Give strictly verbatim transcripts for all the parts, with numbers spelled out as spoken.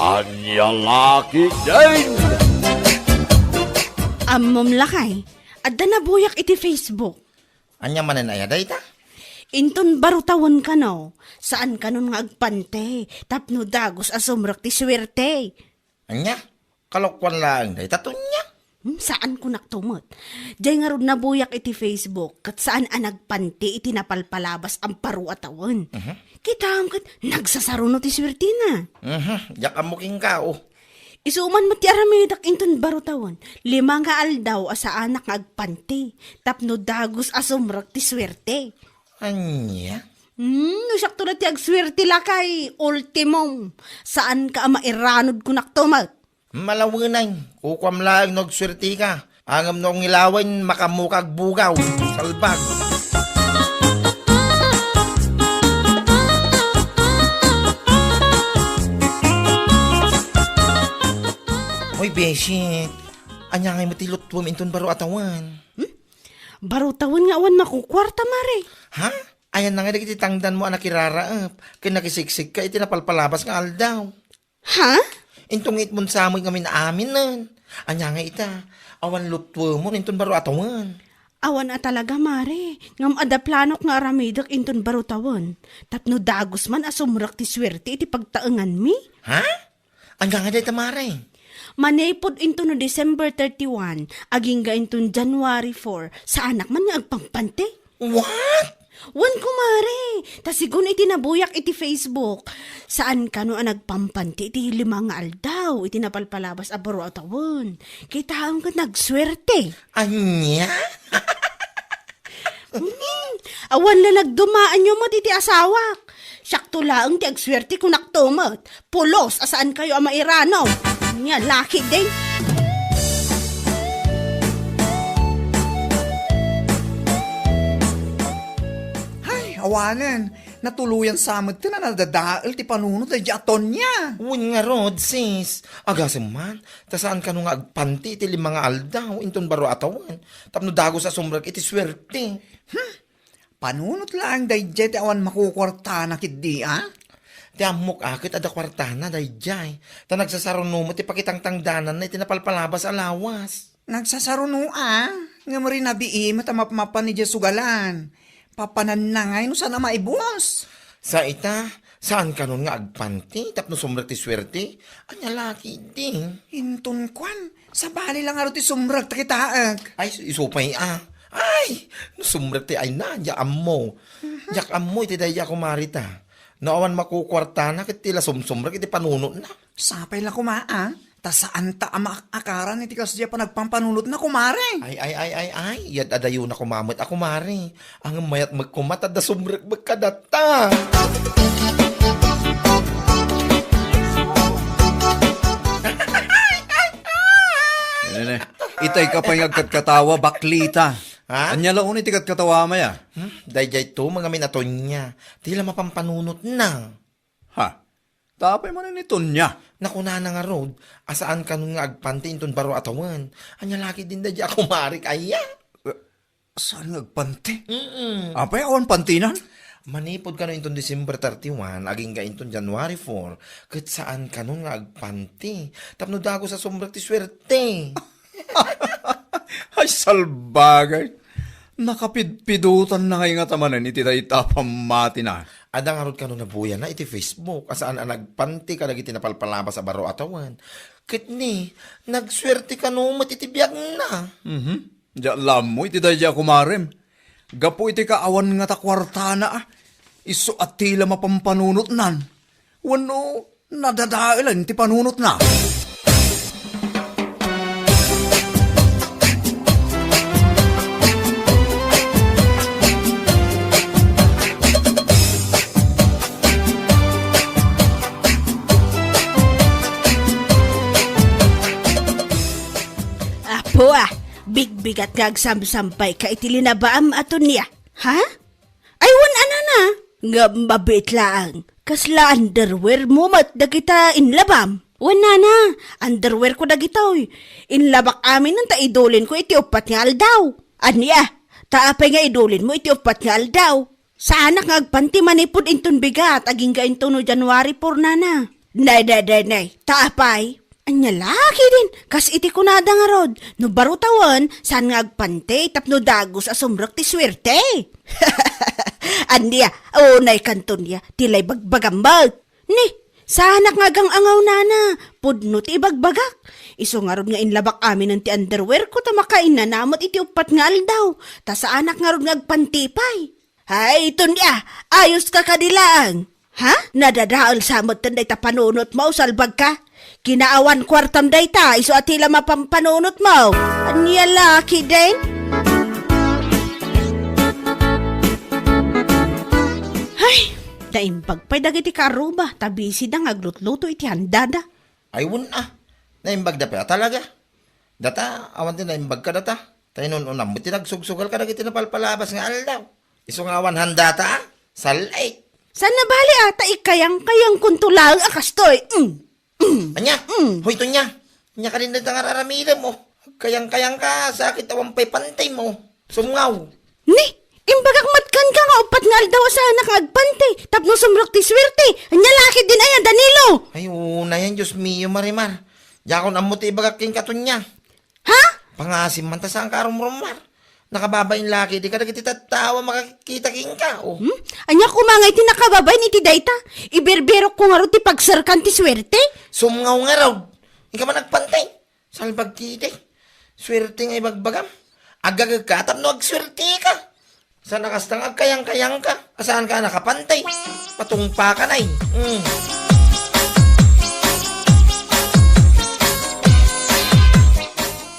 Ania la ketdin? Ammom lakay, adda nabuyak iti Facebook. Ania manen aya dayta? Inton baro tawen kano, saan kanon nga agpanti, tapno dagus a sumrek ti suerte. Ania? Kalokuan laeng dayta, Tonia? Hmm, saan kunak to met. Jay ngarud nabuyak iti Facebook, ket saan a nagpanti iti napalpalabas a baro a tawen. Mhm. Kitaem ket nagsasaruno ti suertina. Mhm, diak ammo kenka, oh. Isu man met ti aramidek inton baro tawen, lima nga aldaw a saanak nga agpanti, tapno dagus a sumrek ti suerte. Ania? Hmm, no siakto la ti agsuerte lakay, ultimum. Saan ka a mairanod kunak to met. Malawenay, kukuam laeng no agsuerte ka. Ngem no ngilawen, makaammo ka agbugaw. Salbag. Hoy, Beshi, ania ngay met ti lutwem inton baro a tawen? Hmm? Baro tawen nga awan makukuarta, Mare. Ha? Ayanna ngay dagiti tangdanmo a nakiraraep ken nakisiksik ka iti napalpalabas nga aldaw? Ha? Inton nga itmon sa met ngamin aminen. Ania nga ita? Awan lutwemon inton baro a tawen. Awan a talaga, Mare. Ngem adda planok nga aramidek inton baro tawen. Tapno dagus man a sumrek ti suerte iti pagtaenganmi. Ha? Ania nga dayta, Mare? Manipud inton no December thirty-one, agingga inton January four, saanak man nga agpampanti. What? Wen, kumare, ta sigun iti nabuyak iti Facebook, saan kano a nagpampanti iti lima nga aldaw iti napalpalabas a baro a tawen. Kitaem ket nagsuerte. Ania? Hmm, awan la nagdumaanyo met iti asawak. Siakto laeng ti agsuerte kunakto met. Pulos a saan kayo a mairano. Nia, laki din. Hay, awanen. Natuloyan sa met ti nadadael ti panunot daydi a Tonia. Wen ngarud, sis. Agasem man, ta saan kano nga agpanti iti lima nga aldaw inton baro a tawen. Tapno dagus a sumrek iti suerte. Hmm. Panunot laeng daydiay ti awan makukuartana ketdi, a? Ti ammok a ket adda kuartana daydiay. Ta nagsasaruno met ti pakitangtangdananna iti napalpalabas a lawas. Nagsasaruno a, ngem rinabii met a mapmapan idiay sugalan. Papananna ngay no saan a maibus. Sa ita, saan kanon nga agpanti tapno sumrek ti suerte? Ania la ketdi? Inton kuan, sabali la ngarud ti sumrek ta kitaek. Ay, isu pay a. Ay, no sumrek ti ayna, diak ammo. Mhm. Diak ammo iti daydiay a kumare ta. No awan makukuartana ket ti la sumsumrek iti panunotna. Sapay la koma a, ta saanta a maak-akaran iti kasdiay a panagpampanunotna, kumare. Ay, ay, ay, ay, ay, iyad-adayona koma met a kumare. Ngem mayat met koma ta adda sumrek met kadatta. Nene, itay ka pay nga agkatkatawa, baklita. Ha? Ania la unay ti katkatawa, maya? Hmm? Daydiay to, mga minatonya. Ti la mapampanunotna. Ha? Ta apay manen ni Tonia? Nakunana ngarud, a saan kanon nga agpanti inton baro a tawen. Ania la ketdin daydiay a kumarek aya? Eh, saan nga agpanti? Mm-mm. Apay awan pantinan? Manipud kano inton December thirty-one, agingga inton January four, ket saan kanon nga agpanti. Tapno dagus a sumrek ti suerte. Ay, salbagay! Nakapidpidotanna ngay ngata manen iti dayta a pammatina. Adda ngarud kano nabuyana iti Facebook a saan a nagpanti kadagiti napalpalabas a baro a tawen. Ket ni, nagsuerte kano met iti biagna. Mhm. Diak la ammo iti daydiay a kumarem. Gapu iti kaawan ngata kuartana, a, isu a ti la mapampanunotnan. Wenno, nadadaelan ti panunotna. Apo, a, bigbigat nga agsamsampay ka iti linabaam a Tonia. Ha? Ay, wen a nana, ngem mabiit laeng. Kasla underwear mo met dagita inlabam? Wen nana, underwear ko dagitoy. Inlabak aminen ta idulin ko iti uppat nga aldaw. Ania, ta apay nga idulin mo iti uppat nga aldaw? Saanak nga agpanti manipud inton bigat, agingga inton no January four, nana. Nay, nay, nay, nay, ta apay? Ania la ketdin, kas iti kunada ngarud, no baro tawen, saan nga agpanti tapno dagus a sumrek ti suerte. Ania, unay kanton ya, ti la ibagbagam met. Ni, saanak nga agang-angaw nana, pudno ti ibagbagak. Isu ngarud nga inlabak aminen ti underwear ko ta makainnana met iti uppat nga aldaw, ta saanak ngarud nga agpanti pay. Hay, Tonya, ayos ka kadi laeng. Ha? Nadadael sa met dayta panunot mo, salbag ka? Kinaawan kuartam dayta, isu a ti la mapampanunot mo. Ania la ketdin? Hay, naimbag pay dagiti kaarruba, ta busy da nga aglutluto iti handada. Ay, wen a. Naimbag da pay a talaga. Data, awan ti naimbag kadata. Ta inun-unam met ti nagsugsugal kadagiti napalpalabas nga aldaw. Isu nga awan handata, a? Sal-, ay. Saan nabali a, ta ikayang-kayangkonto laeng a kastoy. Mm. Mm. Ania? Mm. Hoy, Tonya. Ania kadin dayta nga ar-aramidem, o? Agkayang-kayangka, sakit awan pay pantim, o. Sumngaw. Ni, imbagak met kenka nga uppat nga aldaw a saanak nga agpanti, tapno sumrek ti suerte. Ania la ketdin aya, Danilo? Ay, unayen, Dios mio, Marimar. Diakon ammo ti ibagak kenka, Tonya. Ha? Pangasim man ta saanka a rumrummar. Nakababain la ketdi kadagiti tattao a makakita kenka, o. Hmm? Ania koma nga iti nakababain iti dayta? Iberberok ko ngarud ti pagserkan ti suerte? Sumngaw ngarud. Inka man agpanti. Salbag ketdi. Suerte nga ibagbagam. Agagekka tapno agsuerteka. Saan a kasta nga agkayang-kayangka. A saanka a nakapantay. Patungpakan ay. Mm.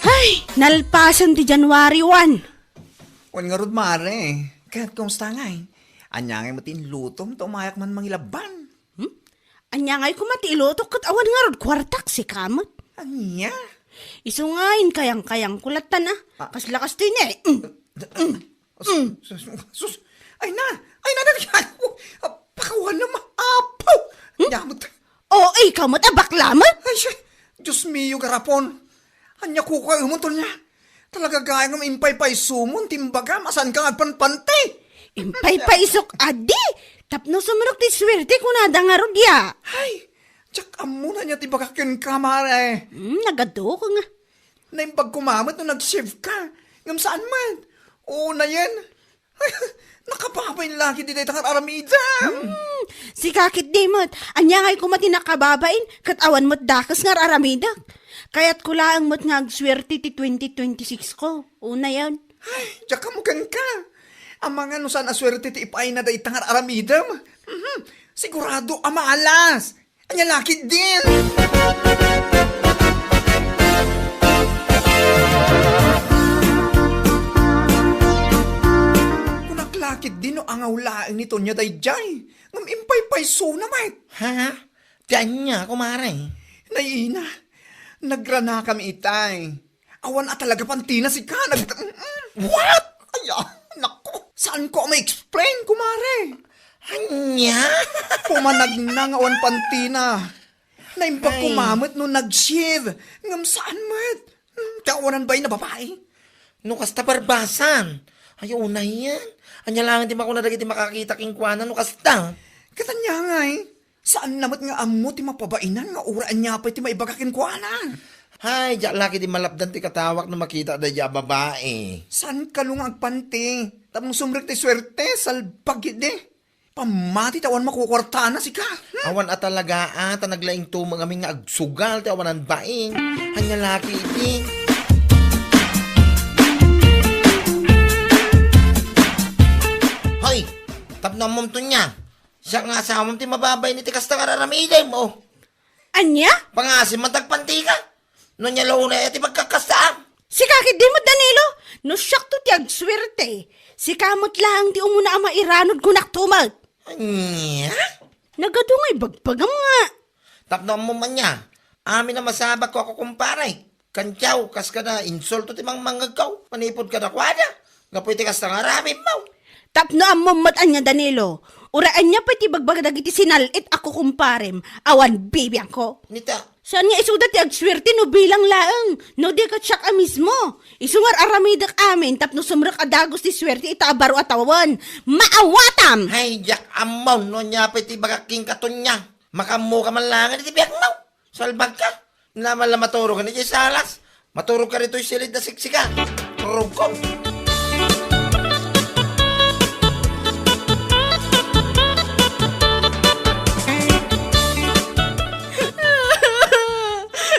Hay, nalpasen ti January one. Wen ngarud, mare. Ket kumusta ngay? Ania ngay met ti inlutom ta umayak man mangilabban? Hmm? Ania ngay koma ti ilutok ket awan ngarud kuartak, sika met? Ania? Isu nga inkayang-kayangko lattan a. Ah. Kasla kastoy ne. Mm. Mm. Sus, sus, sus. Ay na! Ay na, na, na! Pakawan na, ma-, apo! Hmm? Ania met? O, ikaw met a bakla met? Ay, siya! Dios mio, garapon! Ania kukuaemon, Tonya? Talaga gayam nga impaypaysomon ti imbagam a saanka nga agpanpanti. Impaypaysok adi, tapno sumrek ti suerte kunada ngarud ya. Ay, diak ammo no ania ti ibagak kenka, mare. Hmm, nagadok nga. Naimbag koma met no nag-shave ka. Ngem saan met. Unayen. Nakababain la ketdi dayta nga ar-aramidem. Hmm, sika ketdi met. Ania ngay koma ti nakababain, ket awan met dakes nga ar-aramidek. Kayatko laeng met nga agsuerte ti twenty twenty-six ko. Unayen. Ay, diak ammo kenka. Amangan no saan a suerte ti ipaayna dayta nga ar-aramidem. Mhm. Sigurado a maalas. Ania la ketdin? Kunak la ketdin no angaw laeng ni Tonya daydiay. Ngem impaypaysona met. Ha? Ti ania, kumare? Nay ina, nagranakam itay. Awan a talaga pantina sika. Nag-, what? Ay, ah, naku. Saanko a ma-explain, kumare. Ania? Pumanagna nga awan pantina. Naimbag koma met no nag-shave. Ngem saan met. Hmm, ti awanan bain a babai. No kasta, barbasan. Ay, unayen. Ania laeng ti makuna dagiti makakita kenkuana no kasta? Ket ania ngay? Saanna met nga ammo ti mapabainan nga uray ania pay ti maibaga kenkuana. Hay, diak la ketdi malapdan ti katawak no makita daydiay a babai. Saan kano nga agpanti? Tapno sumrek ti suerte, salbag ketdi. Pammati ta awan makukuartana sika. Hmm? Awan a talaga a, ta naglaing tumeng amin nga agsugal ti awanan bain. Ania la ketdi? Hoy, tapno ammom, Tonya. Siak nga asawam ti mababain iti kasta nga ar-aramidem, o. Ania? Pangasim man ta agpantika. No ania la unay a ti pagkakastaan? Sika ketdi met, Danilo. No siakto ti agsuerte, sika met laeng ti umuna a mairanod kunak tumet. Ania? Nagadu nga ibagbagam nga. Tapno ammom ania, amin a masabakko a kukumpare. Kantiaw, kas kada insulto ti mangmangngegko manipud kadakuada, gapu iti kasta nga aramidmo. Tapno ammom met ania, Danilo, uray ania pay ti ibagbaga dagiti sinal-it a kukumparem, awan bibiangko. Nita. Saan nga isuda ti agsuerte no bilang laeng, no di ket siak a mismo. Isu nga ar-aramidek amin tapno sumrek a dagus ti suerte ita a baro a tawen. Maawatam! Hay, diak ammon no ania pay ti ibagak kenka, Tonya. Makammoka man laengen iti biagmo. Salbagka. Naman la maturog ka iti salas. Maturog ka ditoy silid a siksika. Turogko.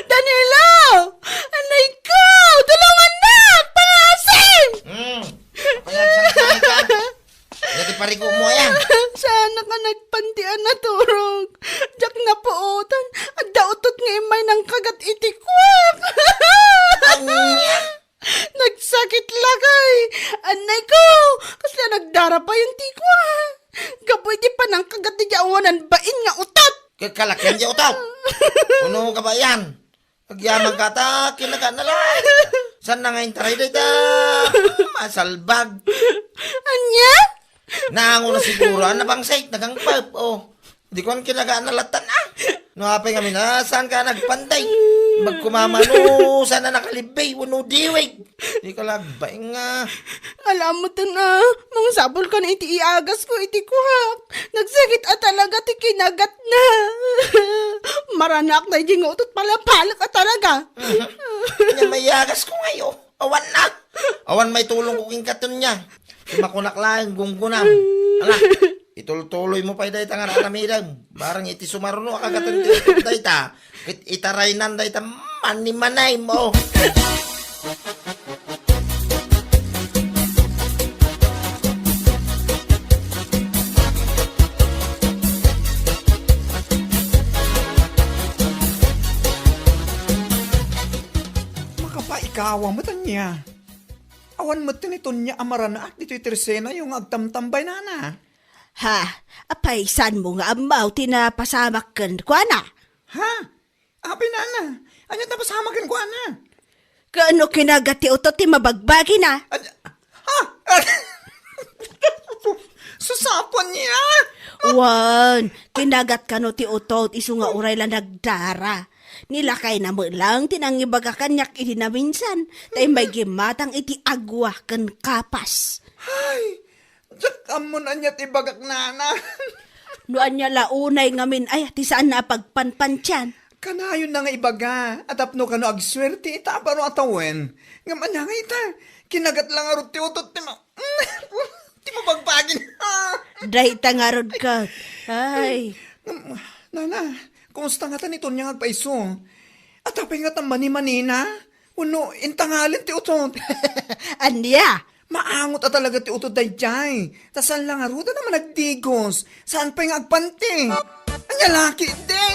Danilo! Anay ko! Tulungan na! Pangasim! Hmm. Ayan, saan ka? Iti pariko mo, ayan. Saan ka nagpanti a naturog? Diak napuotan. Adda utot nga immay nangkagat iti kuak. Ania? Nagsakit lakay. Anay ko! Kasla nagdara pay ti kuak. Gapu iti panangkagat ti awanan bain nga utot. Kakalakian ti utot. Uno ka ba yan? Agyaman ka ta, kinaga na lang. Saan na nga intaray dayta? Masalbag. Anya? Nango na siguro, ah, nabangsit, nagangpap, oh. Di ko ang kinaga na latan, ah. No, apay kami na, saan ka nagpanday? Magkumamano, saan na nakalibay, wano diwig? Di ka lagbaing, ah. Alamutan, ah. Mangsapul ka na iti iagas ko, iti kuak. Nagsakit a talaga ti kinagat na. Maranak na iti nga utot palapalak a talaga. Nya mayagas ko ngayo. Awan na. Awan may tulong ko king katon niya. Makunak lang, gunggunam. Ala, itultuloy mo pay dayta nga aramidem. Barang iti sumaruno a kagatan ti utot dayta. Ket itaraynan dayta manimanay mo. Makapaikawa met ania. Awan met ti ni Tonia a maranaak ditoy tersenayo nga agtamtambay, nana. Ha? Apay, saan mo nga ammaw ti napasamak kenkuana? Ha? Apay, nana, ania ti napasamak kenkuana? Kaano kinagat ti utot ti mabagbagina? Ad-, ha? Su-, susapo ania? Wen, kinagat kano ti utot isu nga uray la nagdara. Ni lakayna met lang ti nangibaga kaniak idi naminsan, ta immay gimmatang iti agua ken kapas. Ay, diak ammon ania ti ibagak, nana. No ania la unay ngamin, ay, ti saan na a pagpanpantian. Kanayon na nga ibaga, a tapno kano agsuerte ita a baro a tawen. Ngem ania nga ita, kinagat la ngarud ti utot ti ma-, ti mabagbagin. Dayta ngarud ket. Ay. Ngem, nana, kumusta ngata ni Tonia nga agpaiso? Apay ngata manimanina? Wenno intangalen ti utot? Ania? Maangot a talaga ti utot daydiay. Ta saan la ngarud a managdigos. Saan pay nga agpanti. Ania la ketdi?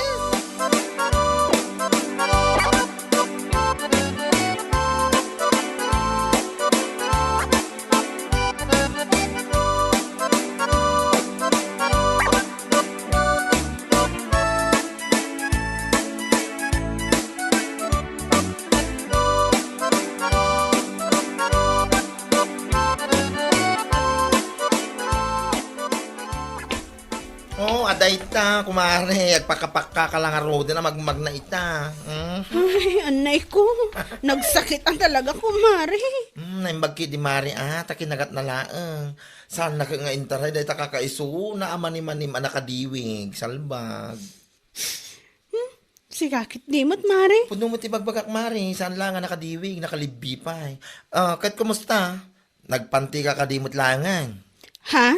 Oh, adda ita, kumare. Agpakapakka ka la ngaruden a magmagna ita. Mm. Ay, anay ko. Nagsakit a talaga, kumare. Mm, naimbag ketdi, mare, ah, ta kinagat na laeng. Saan na nga intaray dayta kakaisuna a manimanim a nakadiwig, salbag. Hmm? Sika ketdi met, mare? Pudno met ti bagbagak, mare. Saan la nga nakadiwig, nakalibbi pay. Ah, ket kumusta? Nagpanti ka kadi met laengen? Ha?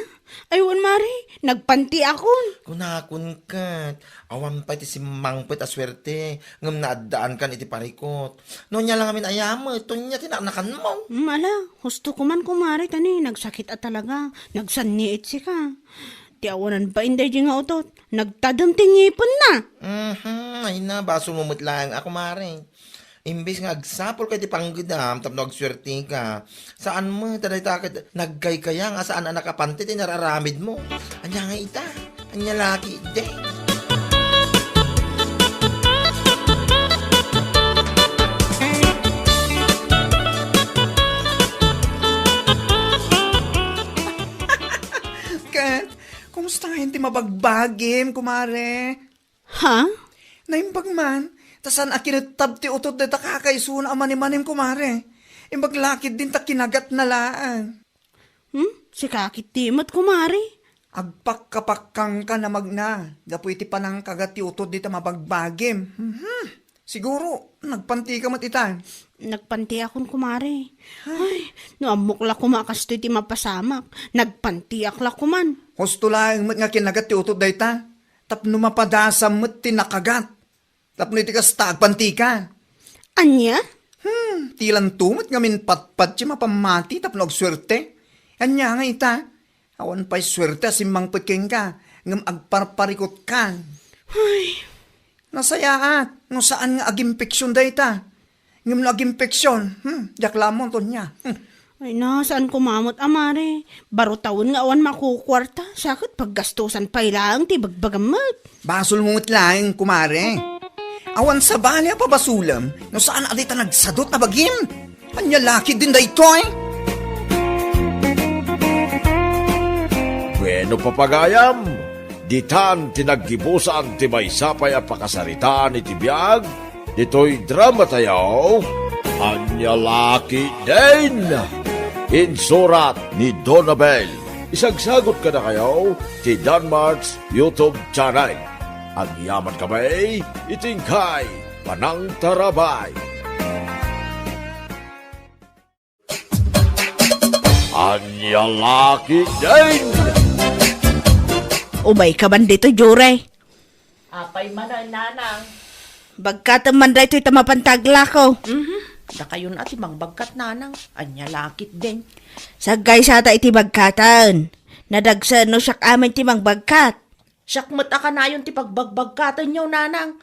Ay, wen, mare. Nagpantiakon. Kunakon ket. Awan pay ti simmangpet a suerte. Ngem naaddaankan iti parikot. No ania la ngamin a yamet, Tonia ti naknakanmo. Hmm, ala, husto ko man, kumare, ta ni nagsakit a talaga. Nagsanniit sika. Ti awanan bain daydi nga utot, nagtadem ti ngipenna. Mhm, ay na, basolmo met laeng a, kumare. Imbes nga agsapulka iti panggedam tapno agsuerteka, saan met ta dayta ket nagkaykayang a saan a nakapanti ti nararamidmo. Ania nga ita? Ania la ketdi? Ket, kumusta ngayen ti mabagbagim, kumare? Ha? Naimbag man, ta saan a kinettab ti utot dayta kakaisuna a manimanim, kumare. Imbag la ketdin ta kinagatna laeng. Hmm? Sika ketdi met, kumare? Agpakkapakkangka na magna, gapu iti panangkagat ti utod dita mabagbagim. Mhm. Siguro, nagpantika met ita. Nagpantiakon, kumare. Ay, no ammok la koma kastoy ti mapasamak, nagpantiak la koman. Husto laeng met nga kinagat ti utod dayta, tapno mapadasam met ti nakagat. Tapno iti kasta, agpantika. Ania? Hmm, ti lanto met ngamin patpat ti mapammati tapno agsuerte. Ania nga ita? Awan pay suerte a simmangpet kenka, ngem agparparikutkan. Ay. Nasayaat, no saan nga aginfection dayta. Ngem no aginfection, hmm, diak la ammo, Tonya. Hmm. Ay na, saan koma met, a, mare? Baro tawen nga awan makukuarta, sa ket paggastosan pay laeng ti bagbagam met. Basol mo met laeng, kumare. Awan sabali a pabasolem no saan a dita nagsadut a bagim. Ania la ketdin daytoy? Bueno, papagayam, ditan ti naggibusan ti maysa pay a pakasaritaan iti biag ditoy dramatayo, Ania La Ketdin. Insurat ni Donabel. Isagsagut kadakayo ti Danmart's YouTube channel. Agyaman kami iti inkay panangtarabay. Ania La Ketdin. Umayka man ditoy, Jure. Apay man, nanang? Bagkatem man daytoy ta mapan ti aglako. Mhm. Dakayon a ti mangbagkat, nanang. Ania La Ketdin. Saggaysata iti bagkaten. Nadagsen no siak amin ti mangbagkat. Siak met a kanayon ti pagbagbagkatenyo, nanang.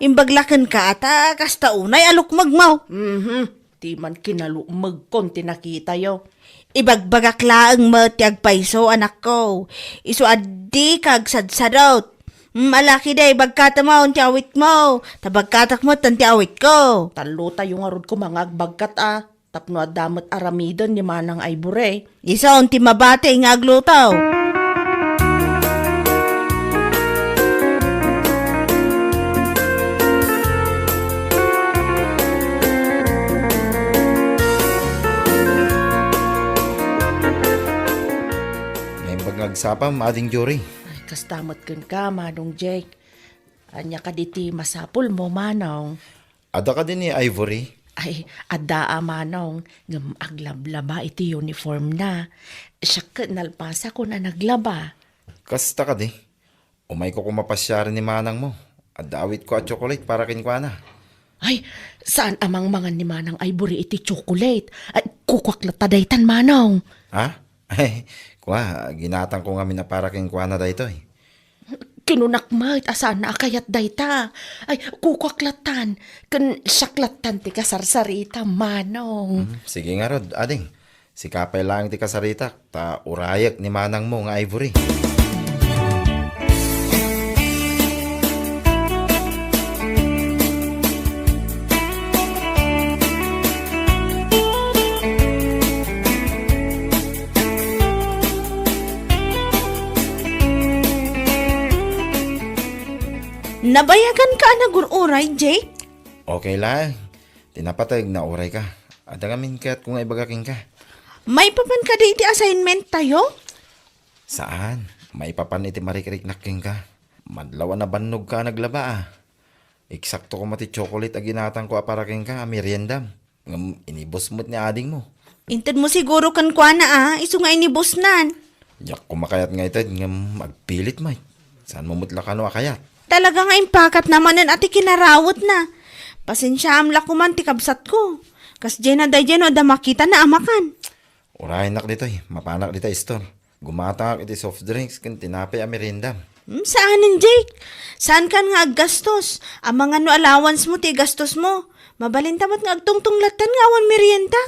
Imbag la kenka ta kasta unay a lukmegmo. Mhm. Ti man kinalukmegkon ti nakitayo. Ibagbagak laeng met ti agpayso, anakko. Isu a dika agsadsadot. Mm, alakide, bagkatemon ti awitmo. Ta bagkatak met ti awitko. Tallotayo ngarud koma nga agbagkat a. Tapno adda met aramiden ni Manang Ivory. Isu ti mabati nga agluto. Naimbag nga agsapam, Ading Jory. Ay, kasta met kenka, Manong Jake. Ania kadi ti masapulmo, Manong? Adda kadi ni Ivory? Ay, adda a, Manong, ngem aglablaba iti uniformna. Siak ket nalpasakon a naglaba. Kasta kadi? Umayko koma pasiaren ni manangmo. Adda awitko a tsokolate para kenkuana. Ay, saan a mangmangan ni Manang Ivory iti tsokolate. Ay, kukuak latta daytan, Manong. Ha? Ay, kua, ginatangko ngamin a para kenkuana daytoy. Kinunak met a saanna a kayat dayta. Ay, kukuak lattan. Ken siak lattan ti kasarsarita, Manong. Hmm, sige ngarud, ading. Sika pay laeng ti kasaritak, ta urayek ni manangmo nga Ivory. Nabayaganka a nagur-uray, Jake? Okay laeng. Ti napateg, naurayka. Adda ngamin kayatko nga ibaga kenka. Maipapan kadi iti assignment tayo? Saan. Maipapan iti marikriknak kenka. Madlaw a nabannogka a naglaba a. Eksakto koma ti tsokolate a ginatangko a para kenka a meriendam. Ngem inibus met ni adingmo. Intedmo siguro kenkuana a, isu nga inibusnan. Diak koma kayat nga ited ngem agpilit met. Saanmo met la kano a kayat? Talaga nga impakatna manen a ti kinarawetna. Pasensiaam la koman ti kabsatko. Kasdiayna daydiay no adda makitana a makan. Urayennak ditoy, mapanak dita store. Gumatangak iti soft drinks ken tinapay a meriendam. Hmm, saanen, Jake? Saankan nga aggastos? Amangan no allowance mo ti igastos mo. Mabalinta met nga agtungtong lattan nga awan merienda.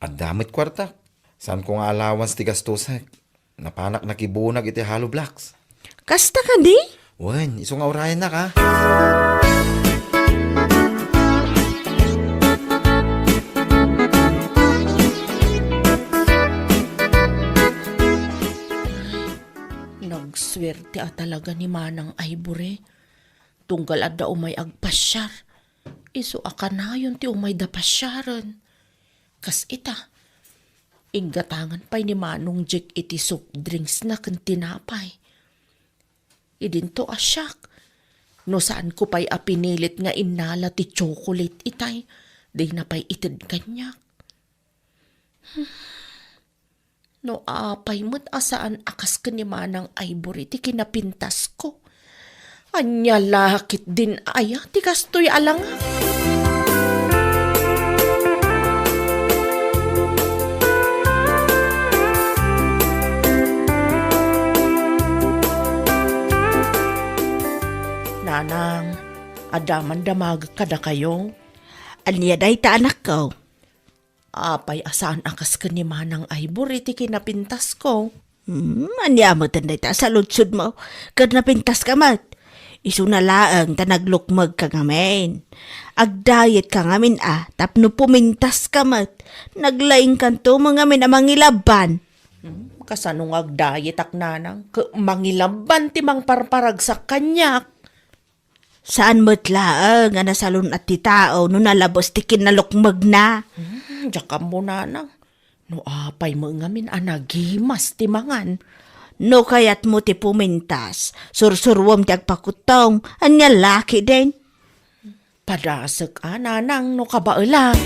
Adda met kuartak. Saanko nga allowance ti gastusek. Napanak nakibunag iti hollow blocks. Kasta kadi? Wen, isu nga urayennak a. Nagsuerte a talaga ni Manang Ivory. Tunggal adda umay agpasiar. Isu a kanayon ti umayda pasiaren. Kas ita, Inggatangan pay ni Manong Jake iti soft drinks na ken tinapay. Idinto a siak, no saanko pay a pinilit nga innala ti chocolate itay, dayna pay ited kaniak. No apay met a saan a kas ken ni Manang Ivory ti kinapintasko. Ania la ketdin aya ti kastoy a langak? Nanang, adda man damagek kadakayo. Ania dayta, anakko? Apay a saan a kas ken ni Manang Ivory ti kinapintasko? Hmm, ania met dayta a saludsodmo? Ket napintaska met. Isuna laeng ta naglukmegka ngamin. Agdayetka ngamin a, tapno pumintaska met. Naglaingkanto met ngamin a mangilabban. Hmm, kasano nga agdayetak, nanang? Ket mangilabban ti mangparparagsak kaniak. Saan met laeng a nasalun-at ti tao no nalabes ti kinalukmegna. Hmm, diak ammo, nanang. No apay met ngamin a nagimas ti mangan. No kayatmo ti pumintas, sursuruem ti agpakuttong, ania la ketdin? Padasek a, nanang, no kabaelak.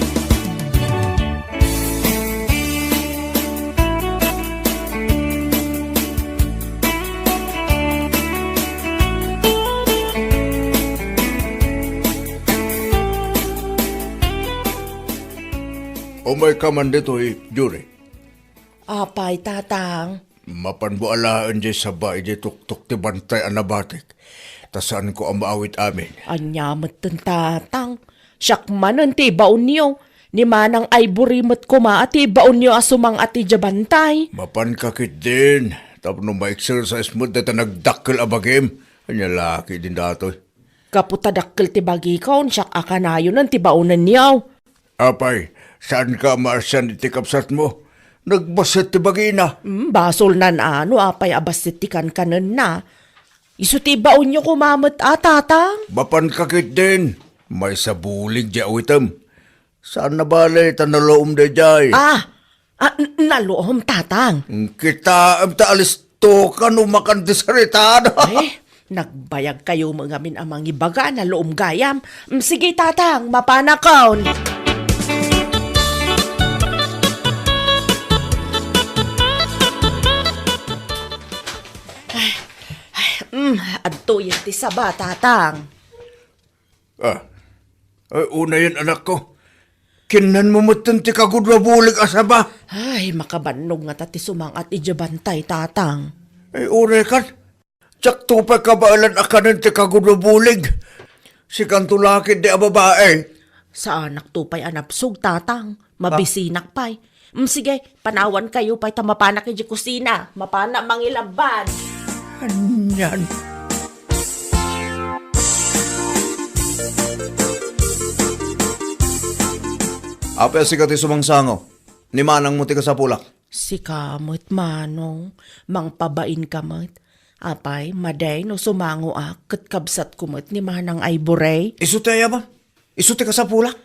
Umayka man ditoy, Juri. Apay, Tatang? Mapanmo alaen diay saba idiay tuktok ti bantay a nabatik, ta saanko a maawit amin. Ania metten, Tatang? Siak manen ti ibaonyo. Ni Manang Ivory met koma a ti ibaonyo a sumang-at idiay bantay. Mapanka ketdin, tapno ma-exercise met dayta nagdakkel a bagim. Ania la ketdin datoy? Gapu ta dakkel ti bagikon, siak a kanayonen ti baonenyo. Apay, saanka a maasian iti kabsatmo? Nagbassit ti bagina. Hmm, basolnan a no apay a bassit ti kankanenna. Isu ti ibaonyo koma met a, Tatang. Mapanka ketdin, maysa bulig diay awitem. Saan a bale ta naloom daydiay. Ah, ah, n-, naloom, Tatang. Kitaem ta alistoka no makan ti sarita. Eh, nagbayagkayo met ngamin a mangibaga a naloom gayam. Mm, sige, Tatang, mapanakon. Ay, ay, mm, adtoyen ti saba, Tatang. Ah. Ay, unayen, anakko. Kinnanmo metten ti kagudua bulig a saba. Ay, makabannog ngata ti sumang-at idiay bantay, Tatang. Ay, unay kan. Diakto pay kabaelan a kanen ti kagudua bulig. Sikanto la ketdi a babae. Saanakto pay a napsog, Tatang. Mabisinak pay. Mm, sige, panawankayo pay ta mapanak idiay kusina. Mapanak mangilabban. Anian? Apay a sika ti sumangsango? Ni manangmo ti kasapulak. Sika met, Manong, mangpabainka met. Apay, madi no sumangoak ket kabsatko met ni Manang Ivory? Isu ti ayaba? Isu ti kasapulak?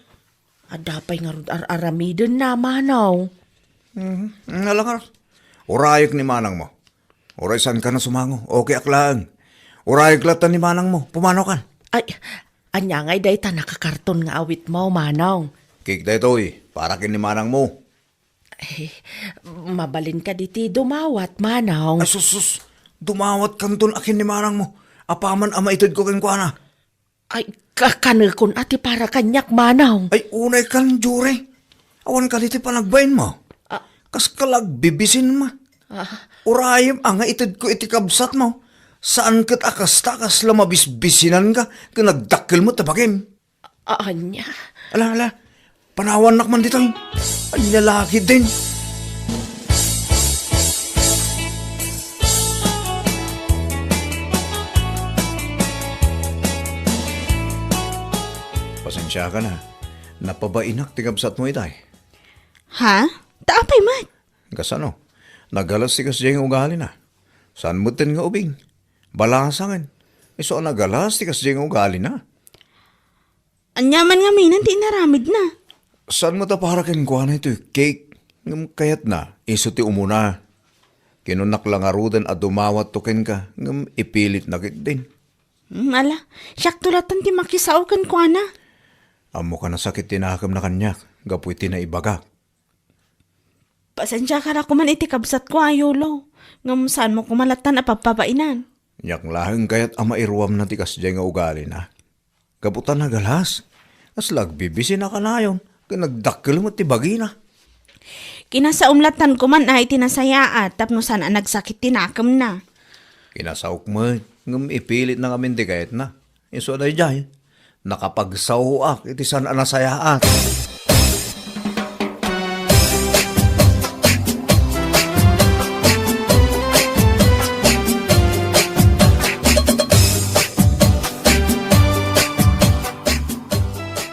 Adda pay ngarud ar-aramidenna, Manong. Mhm. Nga la ngarud. Urayek ni manangmo. Uray saanka a sumango, okay ak laeng. Urayek latta ni manangmo, pumanokan. Ay, ania ngay dayta nakakarton nga awitmo, Manong? Cake daytoy, para ken ni manangmo. Eh, mabalin kadi ti dumawat, Manong? Ay, sus, sus. Dumawatkanton a ken ni manangmo. Apaman a maitedko kenkuana. Ay, ka-, kanekon a ti para kaniak, Manong. Ay, unay kan, Jure. Awan kadi ti panagbainmo. Ah. Kas ka la agbibisin met. Ah. Urayem a nga itedko iti kabsatmo. Saan ket a kasta, kasla mabisbisinanka ken nagdakkel met ta bagim. A-, ania? Ala, ala. Panawannak man ditoy. Ania la ketdin? Pasensiakan a. Napabainak ti kabsatmo itay. Ha? Ta apay met? Kasano? Nagalas ti kasdiay nga ugalina. Saan metten nga ubing? Balasangen. Isu a nagalas ti kasdiay nga ugalina. Ania man ngaminen ti inaramidna? Saan met a para kenkuana itoy cake? Ngem kayatna, isu ti umuna. Kinunnak la ngaruden a dumawatto kenka, ngem ipilitna ketdin. Hmm, ala, siakto latta ti makisao kenkuana. Ammoka a sakit ti nakemna kaniak, gapu iti naibagak. Pasensiaka la koman iti kabsatko a Yolo, ngem saanmo koma lattan a pabpabainan. Diak laeng kayat a mairuamna ti kasdiay nga ugalina. Gapu ta nagalas, kasla agbibisina kanayon, ken nagdakkel met ti bagina. Kinasaom lattan koman a iti nasayaat tapno saan a nagsakit ti nakemna. Kinasaok met, ngem ipilitna ngamin ti kayatna. Isu a daydiay, nakapagsaoak iti saan a nasayaat.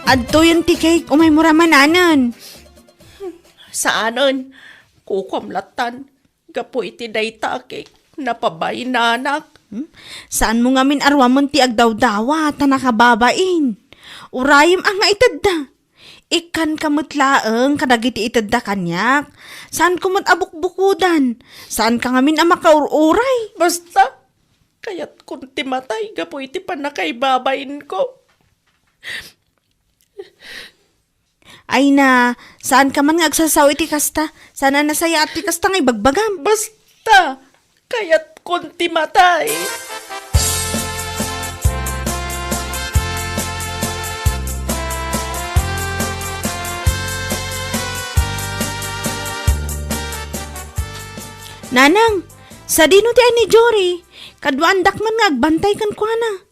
Adtoyen ti cake, umaymo ra mananen. Saanen, kukuam lattan. Gapu iti dayta a cake, napabainanak. Hmm? Saanmo ngamin a ruamen ti agdawdawa ta nakababain. Urayem a nga itedda. Ikkanka met laeng kadagiti itedda kaniak. Saanko met a bukbukodan. Saanka ngamin a makaur-uray. Basta, kayatkon ti matay gapu iti pannakaibabainko. Ay na, saanka man nga agsasao iti kasta. Saan a nasayaat ti kasta nga ibagbagam. Basta, kayatkon ti matay. Nanang, sadino ti ay ni Jory? Kaduaandak man nga agbantay kenkuana.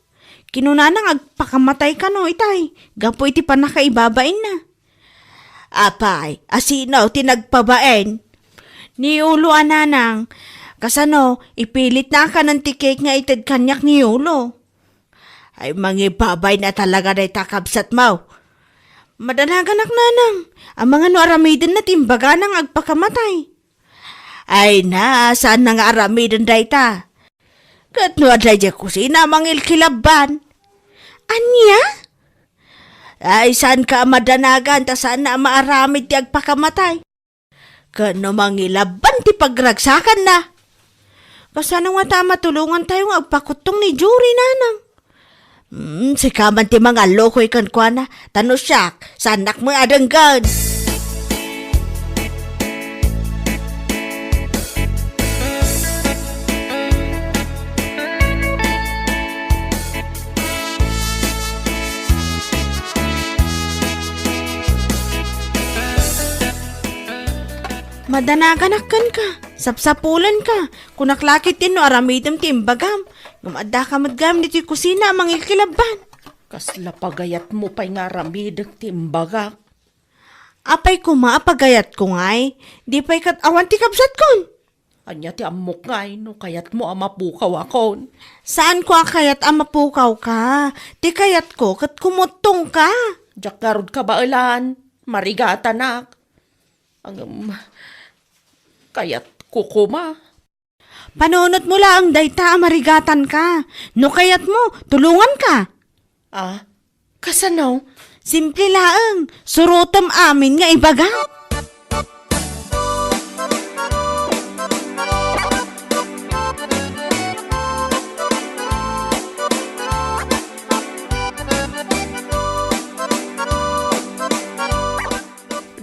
Kinunana nga agpakamatay kano itay, gapu iti pannakaibabainna. Apay, a sino ti nagpabain? Ni Yolo a nanang, kasano, ipilitna a kanen ti cake nga ited kaniak ni Yolo. Ay, mangibabain a talaga dayta kabsatmo. Madanaganak nanang, amangan no aramidenna ti imbagana nga agpakamatay. Ay na, saanna nga aramiden dayta. Ket no adda idiay kusina, mangilkilabban. Ania? Ay, saanka a madanagan ta saanna a maaramid ti agpakamatay. Ket no mangilabban ti pagragsakanna. Kasano ngata a matulongantayo nga agpakuttong ni Jory, nanang? Hmm, sika man ti mangallukoy kenkuana, ta no siak, saannak met a denggen. Madanaganak kenka, sapsapulenka, kunak la ketdin no aramidem ti imbagam, ngem addaka met gayam ditoy kusina a mangilkilabban. Kasla pagayatmo pay nga aramidek ti imbagak. Apay koma a pagayatko ngay? Di pay ket awan ti kabsatkon. Ania ti ammok ngay no kayatmo a mapukawakon? Saanko a kayat a mapukawka. Ti kayatko ket kumuttongka. Diak ngarud kabaelan. Marigatanak. Ngem, kayatko koma. Panunotmo laeng dayta a marigatanka. No kayatmo, tulonganka. Ah, kasano? Simple laeng, surotem amin nga ibaga.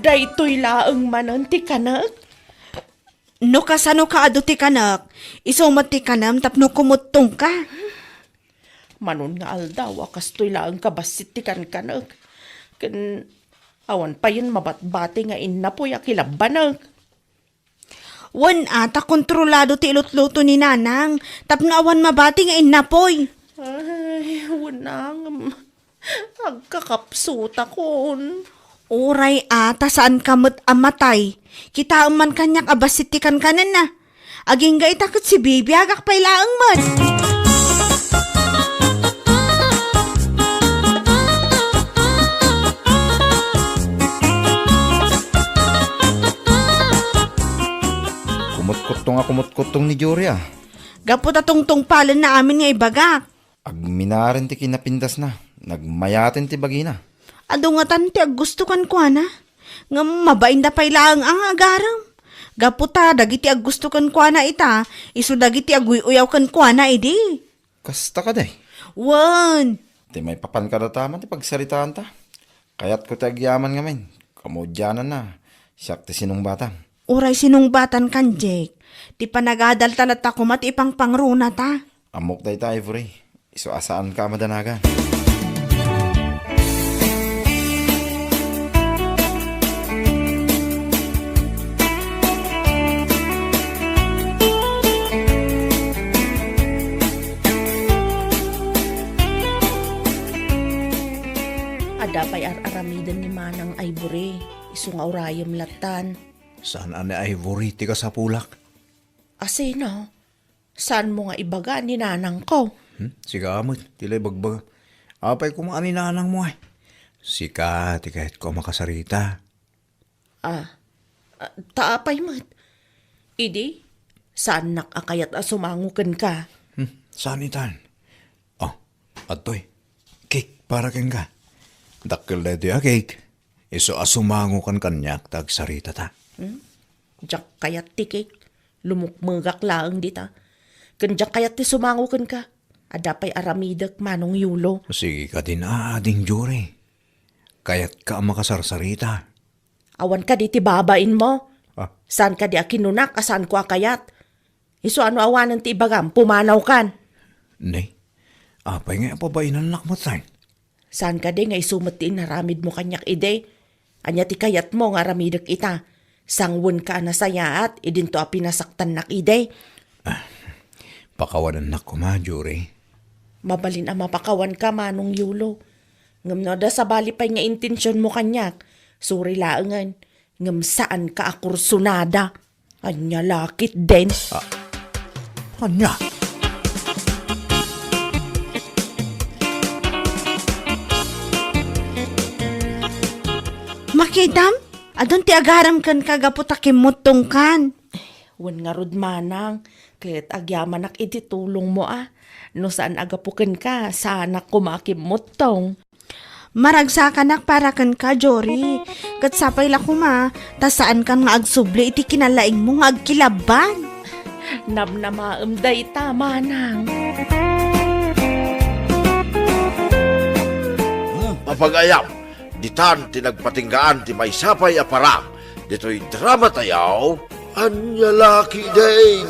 Daytoy laeng manen ti kanek? No kasanoka adu ti kanek, isu met ti kanem tapno kumuttongka. Manon nga aldaw a kastoy laeng kabassit ti kankanek. Ken awan payen mabatbati nga innapoy a kilabbanek. Wen a, ta kontrolado ti ilutluto ni Nanang tapno awan mabati nga innapoy. Ay, wen a ngem. Agkakapsutakon. Uray a, ta saanka met a matay. Kitaem man kaniak a bassit ti kankanenna. Agingga ita ket sibibiagak pay laeng met. Kumutkuttong a kumutkuttong ni Jory, a. Gapu ta tungtungpalenna amin nga ibagak. Agminaren ti kinapindasna, nagmayaten ti bagina. Adu ngatan ti aggusto kenkuana. Ngem mabainda pay laeng a nga agarem. Gapu ta dagiti aggusto kenkuana ita, isu dagiti aguy-uyaw kenkuana idi. Kasta kadi? Wen. Ti maipapan kadata man ti pagsaritaanta. Kayatko ti agyaman ngamin. Kamudiananna, siak ti sinungbatam. Uray sinungbatankan, Jake. Ti panagadalta latta koma ti ipangpangrunata. Ammok dayta, Ivory. Isu a saanka a madanagan. Adda pay ar-aramiden ni Manang Ivory, isu nga urayem lattan. Saan a ni Ivory ti kasapulak? Asino? Saanmo nga ibaga ni nanangko? Hmm? Sika met ti la ibagbaga. Apay koma a ni nanangmo ay? Sika ti kayatko a makasarita. Ah, ah, ta apay met? Idi, saannak a kayat a sumango kenka. Hmm, saan itan? Oh, adtoy. Cake para kenka. Dakkel daytoy a cake. Isu a sumangokan kaniak ta agsaritata. Hmm? Diak kayat ti cake. Lumukmegak laeng dita. Ken diak kayat ti sumango kenka. Adda pay aramidek, Manong Yulo. Sige kadin, ading Jory. Kayatka a makasarsarita. Awan kadi ti babainmo? Ah. Saan kadi a kinunak a saanko a kayat? Isu a no awanen ti ibagam, pumanawkan. Ne, apay nga apabainannak met, Sain? Saan kadi nga isu met ti inaramidmo kaniak idi? Ania ti kayatmo nga aramidek ita? Sangwenka a nasayaat idinto a pinasaktannak idi? Ah, pakawanennak koma, Jory. Mabalin a mapakawanka, Manong Yulo. Ngem no adda sabali pay nga intensionmo kaniak, sorry laengen, ngem saanka a kursunada. Ania la ketdin? Ah, ania? Makitam, adun ti agarem kenka gapu ta kimmuttongkan. Wen ngarud, Manang, ket agyamanak iti tulongmo a. No saan a gapu kenka, saanak koma a kimmuttong. Maragsakanak para kenka, Jory. Ket sapay la koma, ta saankan nga agsubli iti kinalaingmo nga agkilabban. Namnamaem dayta, Manang. Hmm, mapagayam, ditan ti nagpatinggaan ti maysa pay a param ditoy drama tayo, Ania la ketdin.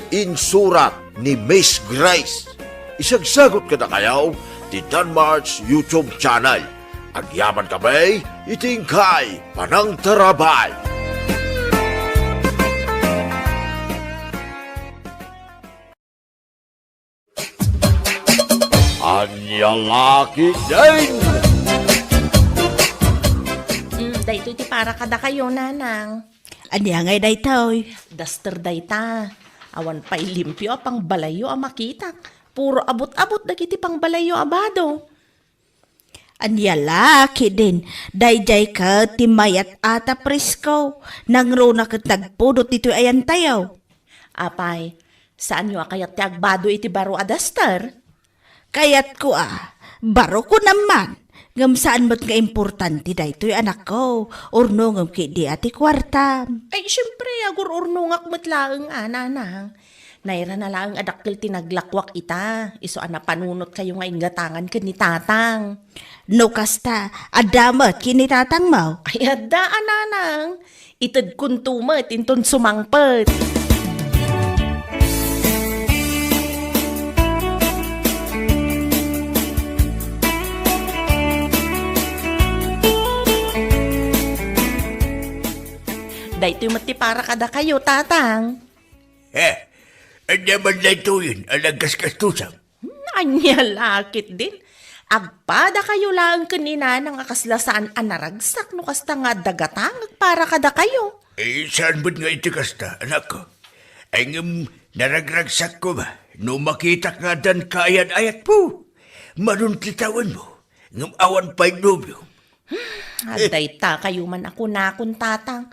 Insurat ni Miss Grace. Isagsagut kadakayo ti Danmart's YouTube channel. Agyaman kami iti inkay panangtarabay. Ania la ketdin? Mm, daytoy ti para kadakayo, Nanang. Ania ngay daytoy? Duster dayta. Awan pay limpio a pangbalayyo a makitak. Puro abut-abut dagiti pangbalayyo a bado. Ania la ketdin, daydiay ket ti mayat a ta presko, nangruna ket nagpudot ditoy ayantayo. Apay, saanyo a kayat ti agbado iti baro a duster? Kayatko a, barokon amman, ngem saan met nga importante daytoy, anakko, urnongem ketdi a ti kuartam. Ay, siempre, agur-urnongak met laeng a, Nanang. Nairana laeng a dakkel ti naglakuak ita, isu a napanunotkayo nga inggatangan ken ni Tatang. No kasta, adda met ken ni Tatangmo? Ay, adda a, Nanang. Itedkonto met inton sumangpet. Daytoy met ti para kadakayo, Tatang. Eh, ania man daytoyen a naggasgastusam? Hmm, ania la ketdin? Agpadakayo laeng ken ni Nanang a kasla saan a naragsak no kasta nga adda gatangek para kadakayo. Eh, saan met nga iti kasta, anakko? Ay, ngem naragragsak koma no makitak nga addan kaayat-ayatmo. Madun ti tawenmo, ngem awan pay nobio. Hmm, adda ita kayo man a kunakon, Tatang.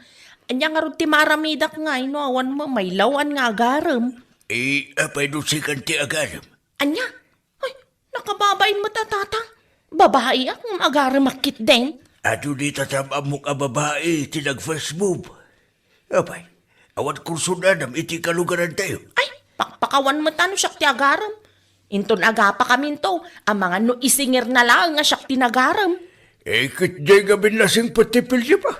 Ania ngarud ti maaramidak ngay no awan met maylaw-an nga agarem? Eh, apay no sikan ti agarem? Ania? Ay, nakababain met a, Tatang. Babaiak ngem agaremak ketdin. Adu dita ti am-ammok a babai ti nag-first move. Apay, awan kursunadam iti kalugarantayo? Ay, pakpakawan met no siak ti agarem. Inton agapakaminto, amangan no isingirna laeng a siak ti nagarem. Eh, ket diay ngamin nasingpet ti pilyepa.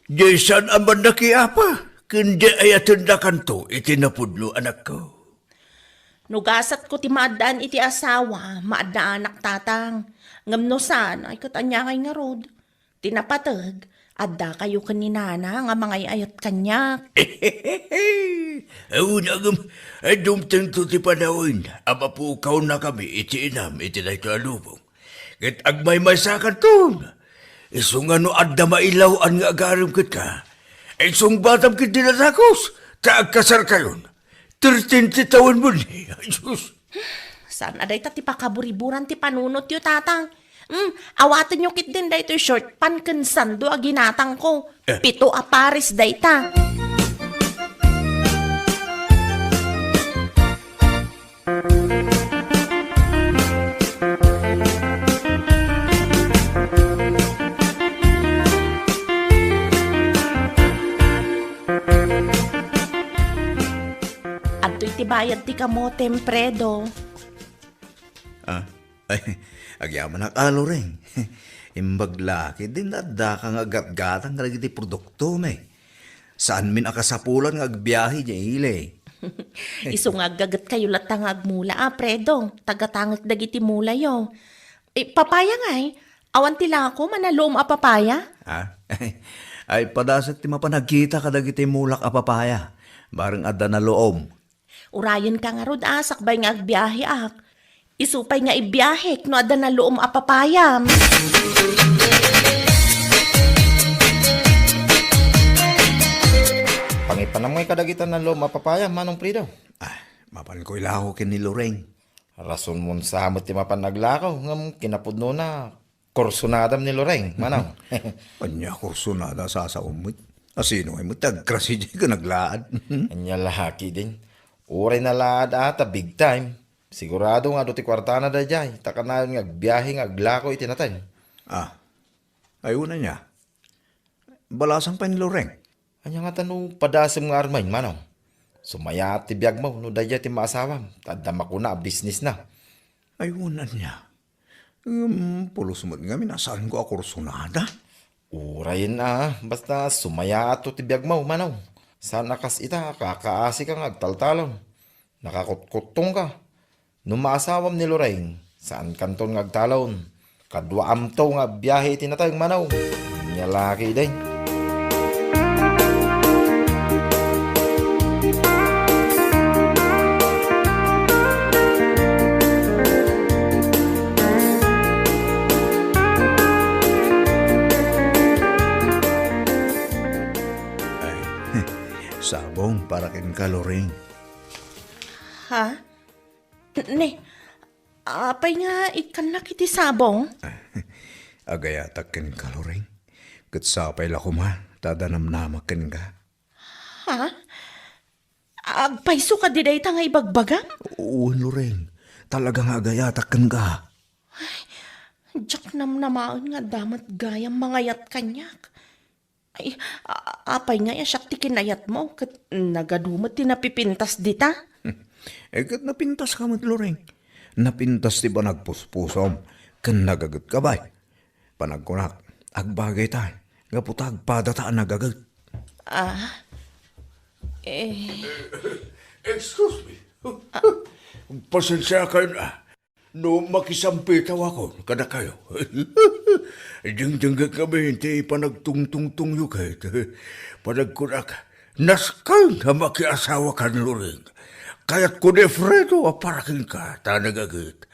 Diay saan a mannakiapa, ken diay ayatendakanto iti napudno, anakko. No gasatko ti maaddaan iti asawa, maadda anak, tatang. Ngem no saan, ay ket ania ngay ngarud? Ti napateg, addakayo ken ni nana nga mangay-ayat kaniak. Awan, agem, ay dumtengto ti panawen a mapukawnakami iti inam iti daytoy a lubong. Ket agmaymaysakanton. Isu nga no adda mailaw-an nga agarem kenka, isungbatam ket dinadakus, ta agkasarkayon. Thirteen ti tawenmo ni. Ay, sus. Saan a dayta ti pakaburiburan ti panunotyo, tatang? Hmm, awatenyo ketdin daytoy short pant ken sando a ginatangko. Eh. Pito a pares dayta. Adtoy ti bayad ti kamotem, Predo. Ah, ay, agyamanak a, Loreng. Imbag la ketdin addaka nga aggatgatang kadagiti produktom. Saanmin a kasapulan nga agbiahe diay ili. Isu nga aggagetkayo latta nga agmula, a, Predo. Tagatangek dagiti mulayo. Eh, papaya ngay? Awan ti lako, manaluom a papaya? Ah? Ay, padasek ti mapan agkita kadagiti mulak a papaya. Bareng adda naluom. Urayenka ngarud, a, sakbay nga agbiaheak. Isu pay nga ibiahek no adda naluom a papayam. Pangipanam ngay kadagita naluom a papaya, Manong Predo? Ah, mapanko ilako ken ni Loreng. Rasonmon sa met ti mapan aglako, ngem kinapudnona, kursunadam ni Loreng, Manong. Ania kursunada, sasaom met? A, sino ngay met ti agkrasi diay ken aglaad? Ania la ketdin. Uray nalaad a ta big time. Sigurado nga adu ti kuartana daydiay, ta kanayon nga agbiahe nga aglako iti nateng. Ah, ay, wen ania. Balasang pay ni Loreng. Ania ngata no padasem nga armen, Manong? Sumayaat ti biagmo no daydiay ti maasawam, ta adda makuna a businessna. Ay, wen ania. Ngem pulos met ngamin a saanko a kursunada. Urayen a, basta sumayaatto ti biagmo, Manong. Saan a kas ita, kakaasika nga agtaltalon. Nakakutkuttongka. No maasawam ni Loreng, saankanton nga agtalon. Kaduaamto nga biahe iti nateng, Manong. Ania la ketdin. Ay, sabong para kenka, Loreng. Ha? Ne, apay nga ikkannak iti sabong? Agayatak kenka, Loreng. Ket sapay la koma ta adda namnamak kenka. Ha? Agpayso kadi dayta nga ibagbagam? Wen, Loreng. Talaga nga agayatak kenka. Ay, diak namnamaen nga adda met gayam mangayat kaniak. Ay, a-, apay ngay a siak ti kinayatmo, ket nagadu met ti napipintas dita? Eh, ket napintaska met, Loreng. Napintas ti panagpuspusom, ken nagagetka, bay. Panagkunak, agbagayta, gapu ta agpadata a nagaget. Ah, eh. Excuse me. Pasensiakayon, a. No makisampitaw akon kadakayo. Dingdinggek ngamin ti panagtungtungtongyo ket panagkunak, nasken nga makiasawa kan Loreng. Kayatko ni Fredo a para kenka ta nagaget.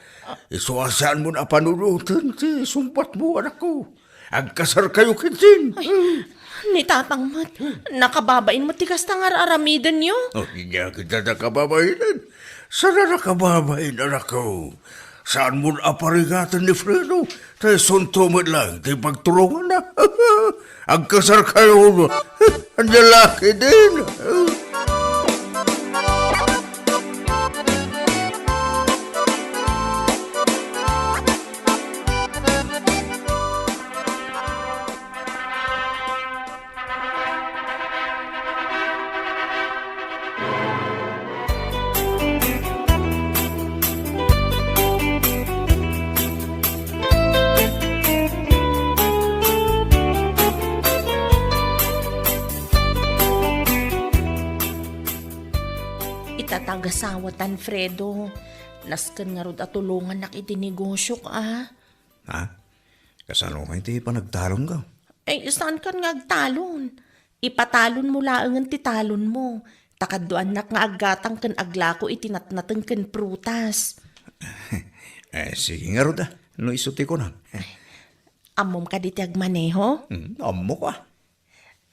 Isu a saanmon a panunoten ti sungbatmo, anakko. Agkasarkayo ketdin. Ay, ni Tatang met, nakababain met ti kasta nga ar-aramidenyo. Oh, ania kita nakababainen? Saan a nakababain, anakko? Saanmon a parigaten ni Fredo, ta isunto met laeng ti pagturonganna. Agkasarkayo, ania la ketdin. Asawa tan Fredo, nasken ngarud a tulongannak iti negosiok a. Ha? Kasano nga iti panagtalonka? Ay, saankan nga agtalon. Ipatalonmo laengen ti talonmo. Ta kaduaannak nga aggatang ken aglako iti natnateng ken prutas. Eh, sige ngarud a, no isu ti kunam. Ammom kadi ti agmaneho? Hmm, ammok a.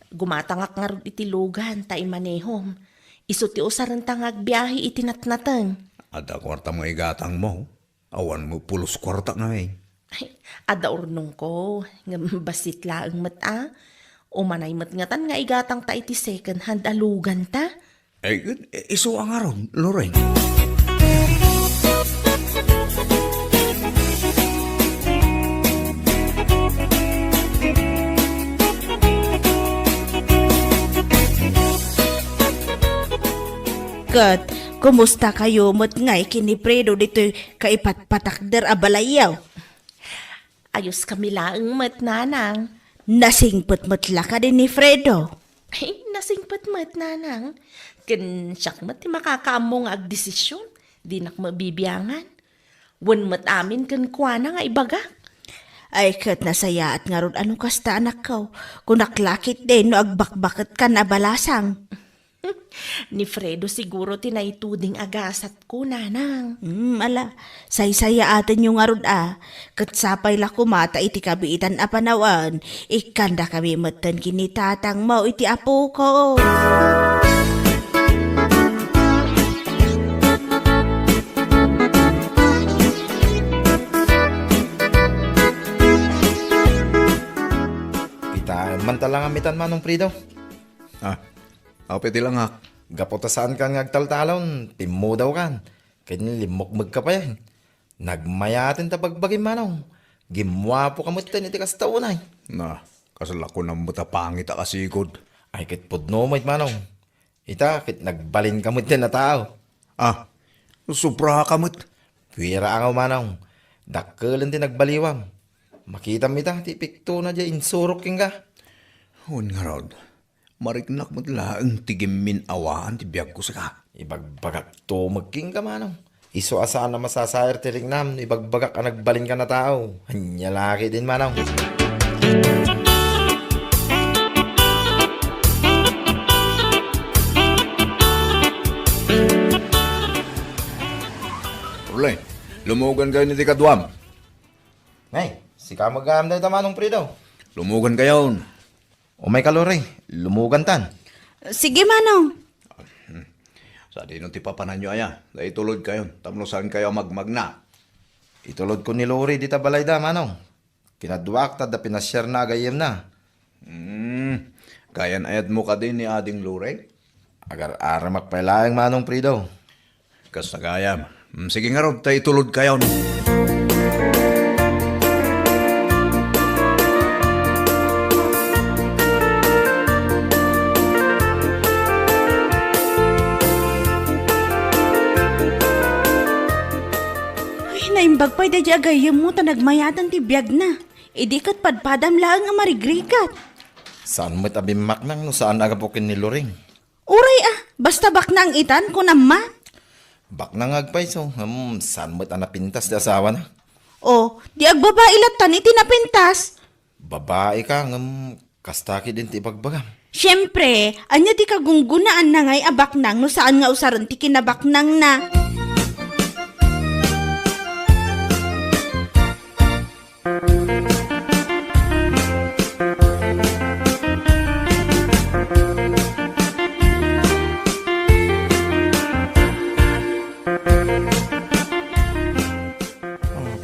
Gumatangak ngarud iti lugan ta imanehom. Isu ti usarenta nga agbiahe iti natnateng. Adda kuartam nga igatangmo? Awan met pulos kuarta ngamin. Ay, adda urnongko, ngem bassit laeng met a. Umanay met ngatan nga igatangta iti second hand a luganta. Ay, isu a ngarud, Lorraine. Ket, kumusta kayo met ngay ken ni Fredo ditoy kaipatpatakder a balayyo? Ayos kami laeng met, nanang. Nasingpet met la kadi ni Fredo? Ay, nasingpet met, nanang. Ken siak met ti makakaammo nga agdesisyon. Dinak mabibiangan. Wen met amin kenkuana nga ibagak. Ay, ket nasayaat ngarud a no kasta, anakko. Kunak la ketdi no agbakbaketkan a balasang. Ni Fredo siguro ti naituding a gasatko, nanang. Hmm, ala, saysayaatenyo ngarud a. Ket sapay la koma ta iti kabiitan a panawen, ikkandakami metten ken ni tatangmo iti apoko. Kitaem man ta la nga mitan, Manong Fredo. Ah, apay ti langak? Gapu ta saankan nga agtaltalon, timmudawkan. Ken limmukmegka pay. Nagmayaten ta bagbagim, Manong. Gimmuapoka metten iti kasta unay. Na, kasla kunam met a pangit a kasigud. Ay, ket pudno met, Manong. Ita, ket nagbalinka metten a tao. Ah, sobraka met. Kuira angaw, Manong. Dakkelen ti nagbaliwam. Makitam ita ti epektona diay insurok kenka. Wen ngarud, mariknak met laeng ti gimmin-awaan ti biagko sika. Ibagbagak tumeng kenka, Manong. Isu a saan a masasair ti riknam no ibagbagak a nagbalinkan a tao. Ania la ketdin, Manong. Orle, lumugankayon iti kaduam. Nay, sika met gayam dayta, Manong Fredo. Lumugankayon. Umayka, Lori. Lumugantan. Sige, Manong. Sadino ti papananyo aya? Ta itulodkayon, tapno saankayo a magmagna. Itulodko ni Lori dita balayda, Manong. Kinaduak ta adda pinasiarna a gayyemna. Hmm. Kayan-ayatmo kadi ni Ading Lori? Agar-aramak pay laeng, Manong Fredo. Kasta gayam. Mm, sige ngarud, ta itulodkayon. Ay, naimbag pay daydiay a gayyemmo ta nagmayaten ti biagna. Idi ket padpadam laeng a marigrigat. Saan met a bimmaknang no saan a gapu ken ni Loring? Uray a, basta baknang itan, kunam man. Baknang nga agpayso, ngem saan met a napintas ti asawana? O, di agbabai lattan iti napintas. Babai ka, ngem kasta ketdin ti ibagbagam. Siempre, ania ti kagunggunaanna ngay a baknang no saan nga usaren ti kinabaknangna?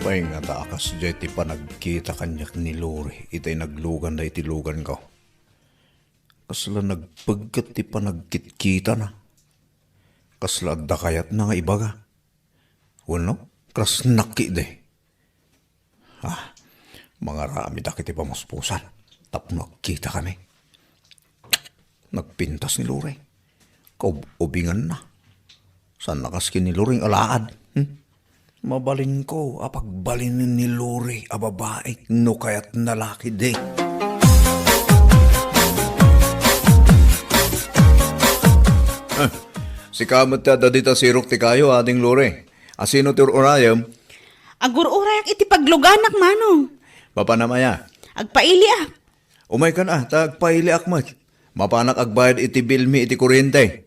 Apay ngata a kasdiay ti panagkita kaniak ni Lori itay nagluganda iti luganko? Kasla nagpegget ti panagkitkitana. Kasla adda kayatna nga ibaga. Wenno, krasnak ketdi. Ah, mangaramedak iti pamuspusan tapno agkitakami. Nagpintas ni Lori. Kaub-ubinganna. Saan a kas ken ni Loring alaad? Hmm? Mabalinko a pagbalinen ni Lori a babai no kayatna la ketdi. Ah, Sika met ti adda dita sirok ti kayo, Ading Lore. Asino ti ur-urayem? Agur-urayak iti pagluganak, Manong. Mapanam aya? Agpailiak. Umaykan a, ta agpailiak met. Mapanak agbayad iti bilmi iti kuryente.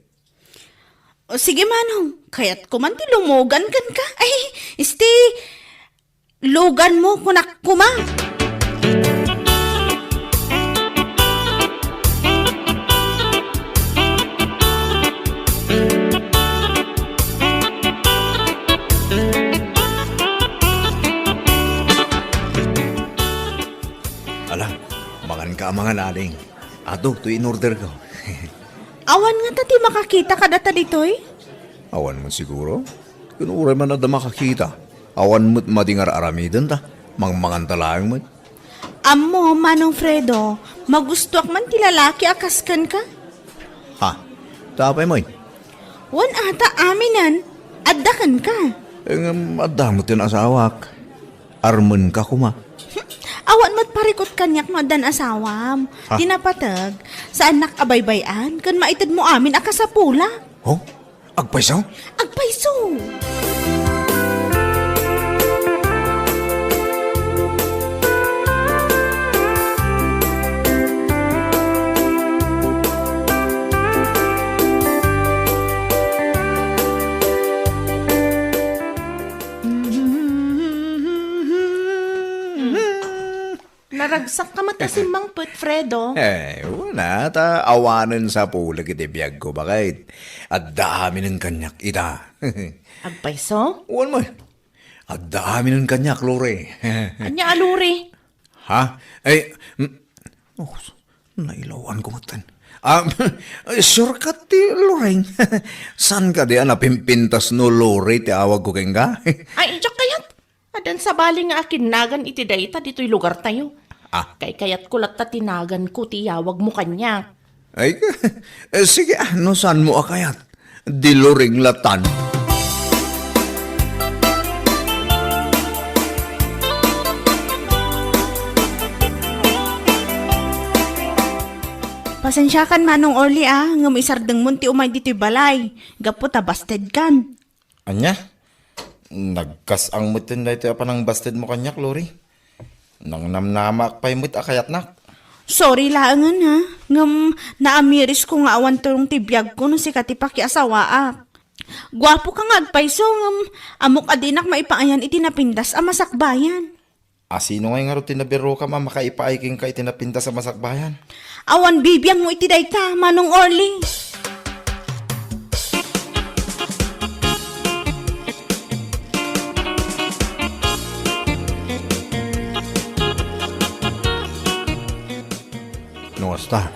O, sige, Manong. Kayatko man ti lumugan kenka. Ay, isti, luganmo, kunak koma. Ala, manganka a mangan, Ading. Adu, toy in-orderko. Awan ngata ti makakita kadata ditoy? Awan met siguro. Ken uray man adda makakita, awan met madi nga ar-aramidenta. Mangmanganta laeng met. Ammo, Manong Fredo, magustoak man ti lalaki a kas kenka. Ha? Ta apay met? Wen ata aminen, adda kenka. Eh, ngem adda met ti asawak. Armenka koma. Awan met parikut kaniak no addan asawam. Ha? Ti napateg, saannak a baybay-an ken maitedmo amin a kasapulak. Oh? Agpayso? Agpayso! Naragsak ka met a simmangpet, Fredo. Eh, wen a, ta awanen sapulek iti biagko, baket. Adda aminen kaniak ita. Agpayso? Wen met. Adda aminen kaniak, Lore. Ania a Lore? Ha? Ay, mm, oh, nailawanko metten. Ah, sure ka ti Loreng? Saan kadi a napimpintas no Lore ti awagko kenka? Ay, diak kayat. Addan sabali nga akinnagan iti dayta ditoy lugartayo. Ah. Kaykayatko latta ti naganko ti iyawagmo kaniak. Ay, eh, sige, ah, no saanmo a kayat. Di Loreng latan. Pasensiakan, Manong Orly, ah, ngem isardengmon ti umay ditoy balay, gapu ta bastedkan. Ania? Nagkas-ang metten daytoy a panangbastedmo kaniak, Lori. Nangnamnamaak pay met a kayatnak. Sorry laengen, ha, ngem naamirisko nga awan tulong ti biagko no sika ti pakiasawaak. Guapoka nga agpayso, ngem ammok a dinak maipaayan iti napintas a masakbayan. Asino ngay ngarud ti nabiruam a makaipaay kenka iti napintas a masakbayan? Awan bibiangmo iti dayta, Manong Orly. No kasta,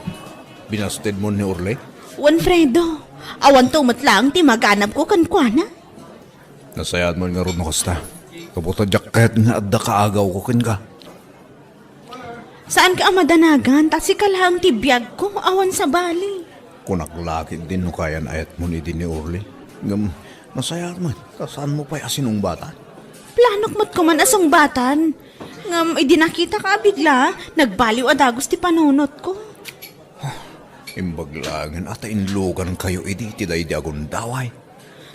binastedmo ni Orly? Wen, Fredo, awanto met laeng ti maganabko kenkuana. Nasayaat man ngarud no kasta. Gapu ta diak kayat nga adda kaagawko kenka. Saanka a madanagan, ta sika laeng ti biagko, awan sabali. Kunak la ketdin no kayan ayatmon idi ni Orly. Ngem, nasayaat man, ta saanmo pay a sinungbatan? Planok met koman a sungbatan. Ngem, idi nakitaka a bigla, nagbaliw a dagus ti panunotko. Imbag laengen a ta inlugankayo idi ti daydi a gundaway.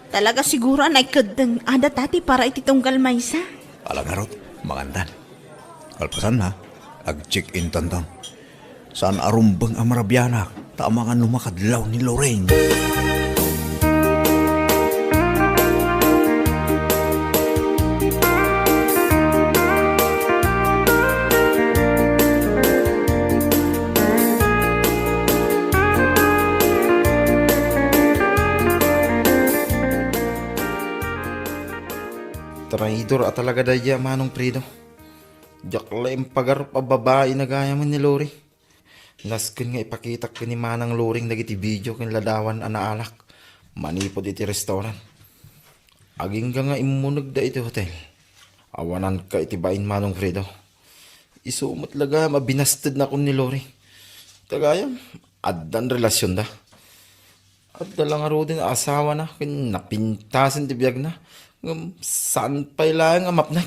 Talaga siguro a naikeddeng a data ti para iti tunggal maysa. Ala ngarud, mangantan. Kalpasanna, ag-check-in tanton. Saan a rumbeng a marabianak, ta amangan no makadlaw ni Lorraine. Traidor a talaga daydiay a Manong Fredo. Diak la impagarup a babai a gayam ni Lori. Nasken nga ipakitak ken ni Manang Loring dagiti video ken ladawan a naalak manipud iti restaurant. Agingga nga immunegda iti hotel, awananka iti bain Manong Fredo. Isu met la gayam a binastednakon ni Lori. Ta gayam, addan relasionda. Adda la ngaruden a asawana ken napintasen ti biagna, ngem saan pay laeng a mapnek.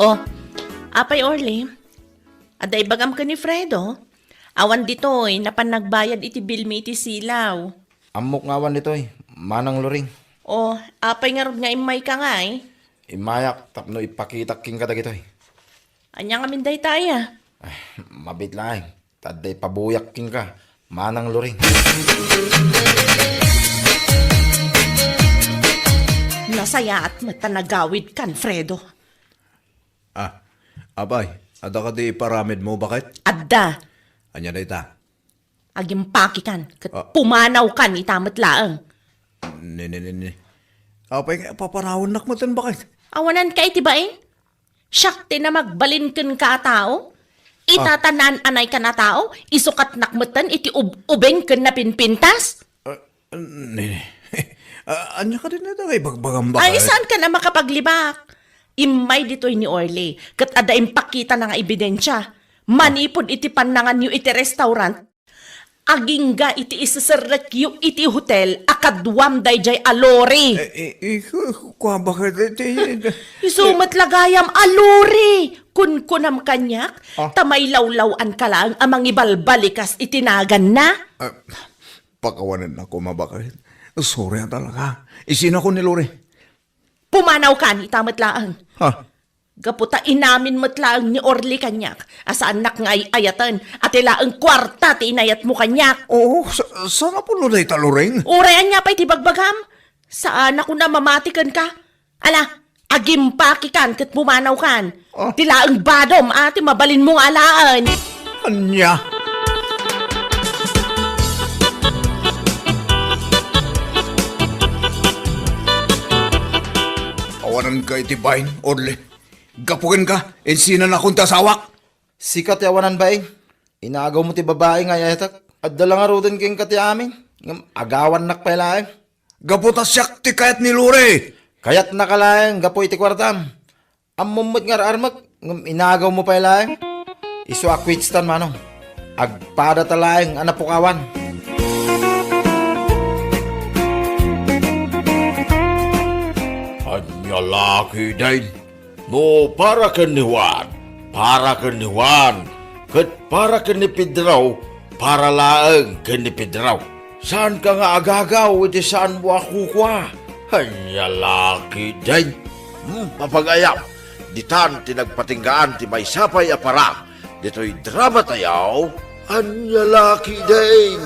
Oh, apay Orly? Adda ibagam ken ni Fredo? Awan ditoy, napan nagbayad iti bilmi iti silaw. Ammok nga awan ditoy, Manang Loring. Oh, apay ngarud nga immayka ngay? Immayak tapno ipakitak kenka dagitoy. Ania ngamin dayta aya? Ay, mabit laeng. Ta adda ipabuyak kenka, Manang Loring. Nasayaat met ta nagawidkan, Fredo. Ah, apay, adda kadi iparamidmo, baket? Adda. Ania dayta? Agimpakikan, ket Ah. pumanawkan ita met laeng. Ni, ni, ni, ni. Apay nga papanawannak metten, baket? Awananka iti bain? Siak ti namagbalin kenka a tao? Ita Ah. ta naan-anaykan a tao, isukatnak metten iti ub-, ubing ken napinpintas? Ah, ni, ni. Ah, ania kadi dayta nga ibagbagam, Ay, baket? Saanka a makapaglibak? Immay ditoy ni Orly, ket adda impakitana nga ebidensia. Manipud iti pannanganyo iti restaurant, agingga iti iseserrekyo iti hotel a kaduam daydiay a Lori. Eh, eh, eh, ku-, ku-, kua, baket iti Isu met la gayam a Lori! Kunkunam kaniak, Ah. ta mailawlaw-anka laeng a mangibalbalikas iti naganna. Ah, pakawanennak koma, baket. Sorry a talaga. Isinako ni Lori. Pumanawkan ita met laeng. Ha? Gapu ta inamin met laeng ni Orly kaniak a saannak nga ay-ayaten, a ti laeng kuarta ti inayatmo kaniak. Oo, sa-, saan a puno dayta, Loring? Uray ania pay ti bagbagam? Saanakon a mamati kenka. Ala, agimpakikan ket pumanawkan. Ah. Ti laeng badom a ti mabalinmo nga alaen. Ania? Awananka iti bain, Orly. Gapu kenka, insinanakon ti asawak. Sika ti awanan bain. Inagawmo ti babai nga ay-ayatek. Adda la ngaruden kenka ti amin. Ngem agawannak pay laeng. Gapu ta siak ti kayat ni Lori. Kayatnaka laeng gapu iti kuartam. Ammom met nga ar-armek, ngem inagawmo pay laeng. Isu a quits tan, manong. Agpadata laeng a napukawan. Ania la ketdin? No para ken ni Juan, para ken ni Juan, ket para ken ni Pedro, para laeng ken ni Pedro. Saanka nga agagaw iti saanmo a kukua. Ania la ketdin? Hmm, mapagayam, ditan ti nagpatinggaan ti maysa pay a para ditoy drama tayo, Ania la ketdin?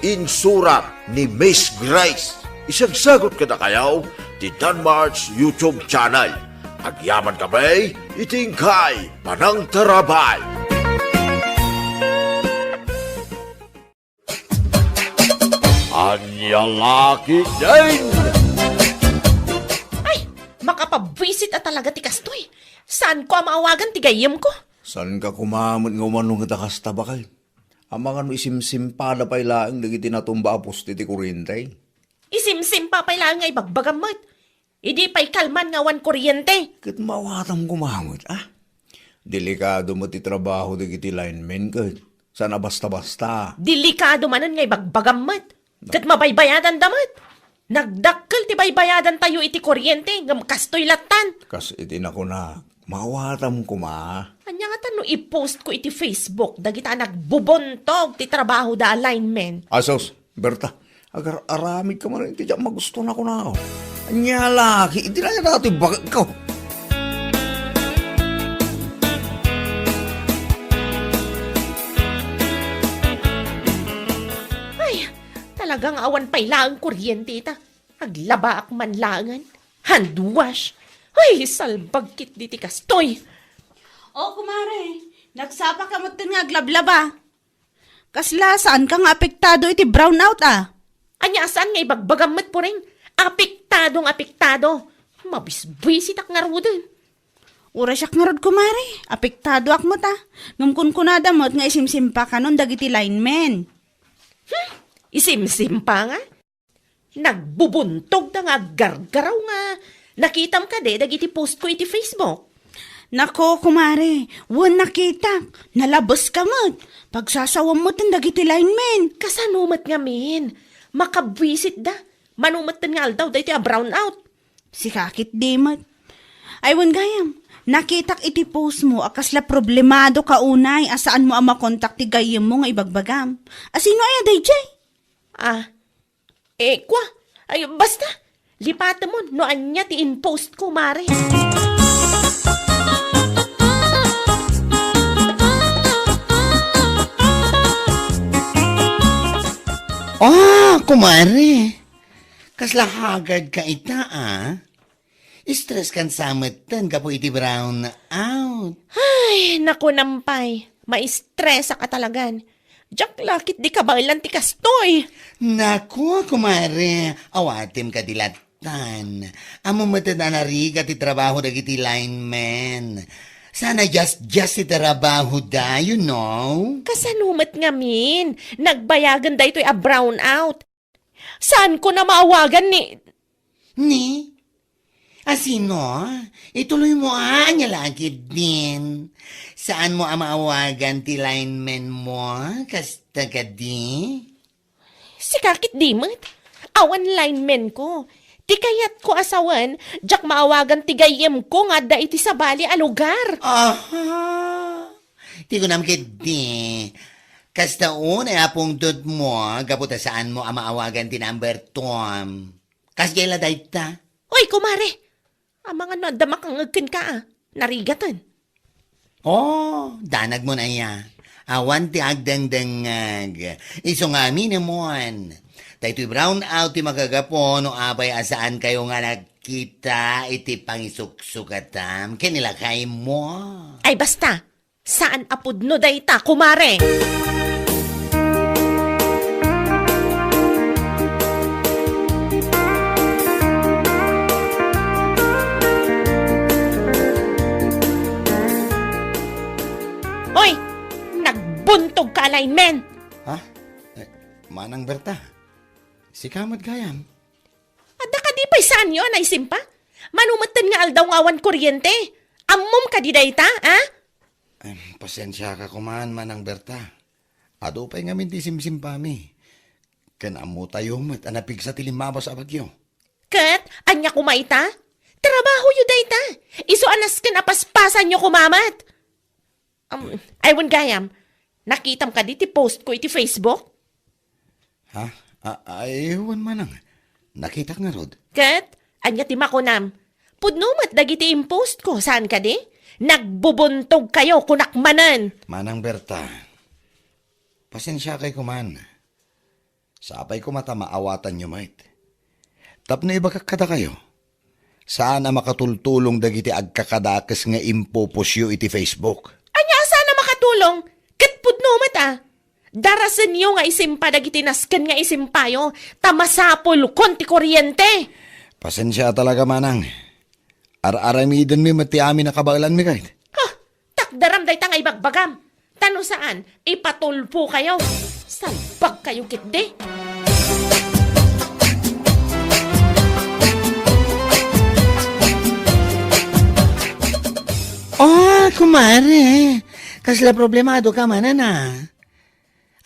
Insurat ni Miss Grace. Isagsagut kadakayo ti Danmar's YouTube channel. Agyaman kami iti inkay panangtarabay. Ania la ketdin? Ay, makapabuisit a talaga ti kastoy. Saanko a maawagan ti gayyemko? Saanka koma met nga umano ket a kasta, baket? Amangan no isimsimpada pay laeng dagiti natumba a poste ti koriente. Isimsimpa pay laeng nga ibagbagam met. Idi pay kalman nga awan koriente. Ket maawatam koma met, a? Delikado met ti trabaho dagiti linemen ket saan a basta-basta. Delikado manen nga ibagbagam met. Ket mabaybayadanda met. Nagdakkel ti baybayadantayo iti koriente, ngem kastoy lattan. Kas iti nakunak, maawatam koma. Ania ngata no i-post ko iti Facebook dagita a nagbubuntog ti trabahoda a linemen? Asos, Berta, agar-aramidka man iti diak magusto, nakunak. Ania la ketdin, iti dayta ti baketko. Ay, talaga nga awan pay laeng koriente ita. Aglabaak man laengen. Hand wash. Ay, salbag ketdi ti kastoy. O, kumare, nagsapaka metten nga aglablaba. Kasla, saanka nga apektado iti brownout, a? Ania a saan nga ibagbagam met, Puring? Apektado nga apektado. Mabisbisitak ngaruden. Uray siak ngarud, kumare. Apektadoak met, a. Ngem kunkunada met nga isimsimpakanon dagiti linemen. Hmm? Isimsimpa nga? Nagbubuntogda nga aggargaraw nga nakitam kadi dagiti post ko iti Facebook? Nako, kumare, wen nakitak. Nalabeska met. Pagsasawam met dagiti linemen. Kasano met ngamin? Makabwisitda. Mano metten nga aldaw daytoy a brownout? Sika ketdi met. Ay, wen gayam, Nakitak iti post mo a kasla problemado ka unay a saan mo a makontak ti gayyem mo nga ibagbagam. A sino aya dayjay? Ah, eh, kwa? Ay, basta. Lipatemon no ania ti in-post ko, mare. Ah, kumare. Kasla haggard ka ita, ah. Stress kan sa metten gapu iti brown out. Ay, naku, Nampay. Maistresak a talagan. Diak la ketdi kabaelan ti kastoy. Naku, kumare, awatem kadi lattan. Ammom met a narigat ti trabaho dagiti linemen. Saan a diasdias ti trabahoda, you know? Kasano met ngamin? Nagbayagen daytoy a brown out. Saanko a maawagan ni... Ni? A sino? Ituloy mo, ah, ania la ketdin. Saan mo a maawagan ti lineman mo? Kasta kadi? Sika ketdi met. Awan lineman ko. Ti kayatko a sawen, diak maawagan ti gayyemko nga adda iti sabali a lugar. Aha. Ti kunam ketdi, kasta unay a pungtotmo gapu ta saanmo a maawagan ti number two. Kasdiay la dayta? Oy, kumare! Amangan no adda makangngeg kenka, a. Narigaten. Oh, danagmon aya. Awan ti agdengdengngeg. Isu nga aminemon. Daytoy brown out ti makagapu no apay a saankayo nga nagkita iti pangisuksukatam ken ni lakaymo. Ay, basta! Saan a pudno dayta, kumare! Oy! Nagbuntog ka a lineman! Ha? Eh, Manang Berta, sika met gayam? Adda kadi pay saanyo a naisimpa? Mano metten nga aldaw nga awan kuryente? Ammom kadi dayta, a? Em, pasensiaka koman, Manang Berta. Adu pay ngamin ti simsimpami. Ken ammotayo met a napigsa ti limmabas a bagyo. Ket ania koma ita? Trabahoyo dayta. Isu a nasken a paspasanyo koma met. Um, ay, wen gayam, nakitam kadi ti post ko iti Facebook? Ha? A-, ay, wen manang. Nakitak ngarud. Ket, ania ti makunam? Pudno met dagiti in-post ko, saan kadi? Nagbubuntog kayo, kunak manen. Manang Berta, pasensiakay koman. Sapay koma ta maawatanyo met. Tapno ibagak kadakayo, saan a makatultulong dagiti agkakadakes nga impupusyo iti Facebook. Ania a saan a makatulong? Ket pudno met a. Darasenyo nga isimpa dagiti nasken nga isimpayo, ta masapulkon ti kuryente. Pasensia talaga, manang. Ar-aramidenmi met ti amin a kabaelanmi, kayat. Ha! Takderam dayta nga ibagbagam. Ta no saan, ipatulpo kayo. Salbag kayo ketdi. Oh, kumare. Kasla problemado ka manen a.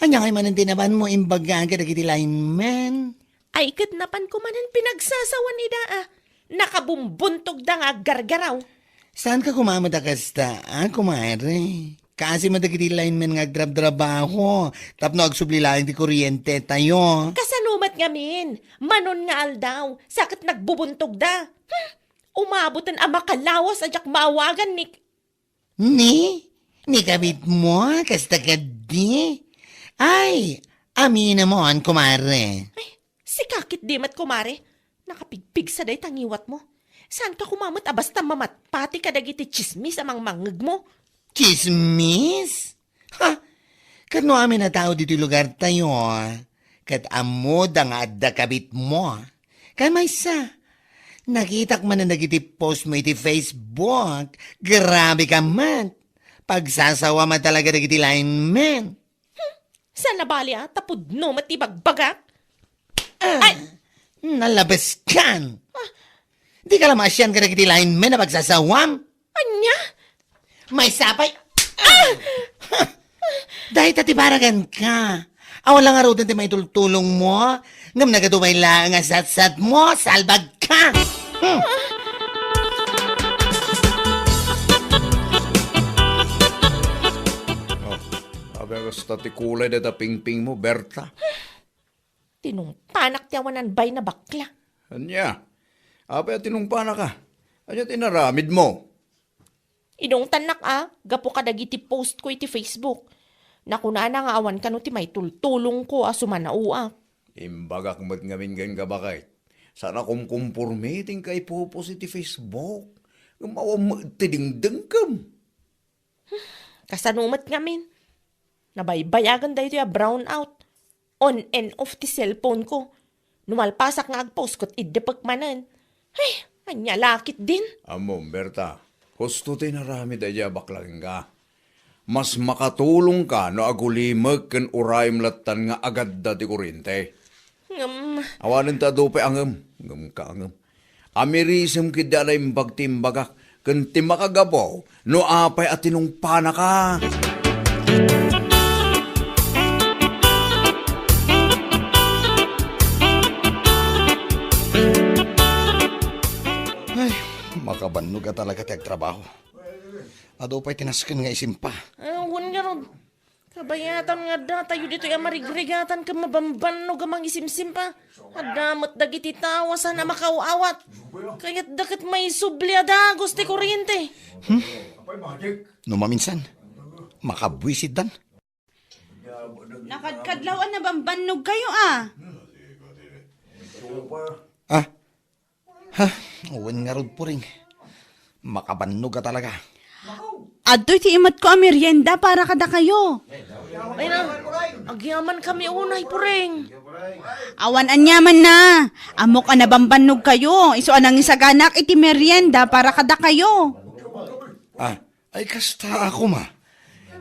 Ania ngay manen ti napanmo imbaga kadagiti linemen? Ay, ket napanko manen pinagsasawan ida a. Nakabumbuntogda nga aggargaraw. Saanka koma met a kasta, a, kumare? Kaasi met dagiti linemen nga agtrabtrabaho tapno agsubli laeng ti kuryentetayo. Kasano met ngamin? Manon nga aldaw, sa ket nagbubuntogda. Hmm, umaboten a makalawas a diak maawagan ni... Ni? Ni kabitmo? Kasta kadi? Ay, aminemon, kumare. Ay, sika ketdi met, kumare. Nakapigpigsa dayta ngiwatmo. Saanka koma met a basta mamatpati kadagiti tsismis a mangmangngegmo? Tsismis? Ha? Ket no amin a tao ditoy lugartayo, ket ammoda nga adda kabitmo. Ken maysa, nakitak manen dagiti post mo iti Facebook. Grabe ka met. Pagsasawa met talaga dagiti linemen. Hmm, saan a bali a, ta pudno met ti bagbagak. Ah, ay! Nalabeskan! Ah. Di ka la maasian kadagiti linemen a pagsasawam? Ania? Maysa pay. Ah! Dayta ti baraganka. Awan la ngaruden ti maitultulongmo, ngem nagadu pay laeng a satsatmo, salbagka! Hmm. Kasta ti kulay dayta pingpingmo, Berta. Tinungpanak ti awanan bay na bakla. Ania? Apay a tinungpanaka? Ania ti inaramidmo? Inungtannak a, gapu kadagiti postko iti Facebook. Nakunana nga awan kano ti maitultulongko a sumanaoak. Imbagak met ngamin kenka, baket. Saan a kumkumporme ti inka ipopost iti Facebook. Ngem awan met ti dengdengkem. Kasano met ngamin? Nabaybayagan daytoy a brownout. On and off ti cellphone ko. No malpasak nga agpost ket iddepek manen. Ay, ania la ketdin? Ammom, Berta, husto ti inaramid daydiay a bakla kenka. Mas makatulongka no agulimek ken urayem lattan nga agadda ti kuriente. Ngem, awanen ti adu pay a ngem, ngem ka a ngem. Amirisem ketdi a naimbag ti imbagak, ken ti makagapu no apay a tinungpanaka. Ay, makabannog a talaga ti agtrabaho. Adu pay ti nasken nga isimpa. Ah, wen ngarud. Kabayatan nga addatayo ditoy a marigrigatan ken mabambannog a mangisimsimpa. Adda met dagiti tao a saan a makaaw-awat. Kayatda ket maisubli a dagus ti kuriente. Hmm? No maminsan, makabuisit dan. Nakadkadlaw a nabambannog kayo, ah. Ah, ha, wen ngarud, Puring. Makabannog a talaga. Adtoy ti imatko a merienda para kadakayo. Ay na, agyaman kami unay, Puring. Awan aniaman na. Ammok a nabambannog kayo. Isu a nangisaganak iti merienda para kadakayo. Ah, ay kasta a koma.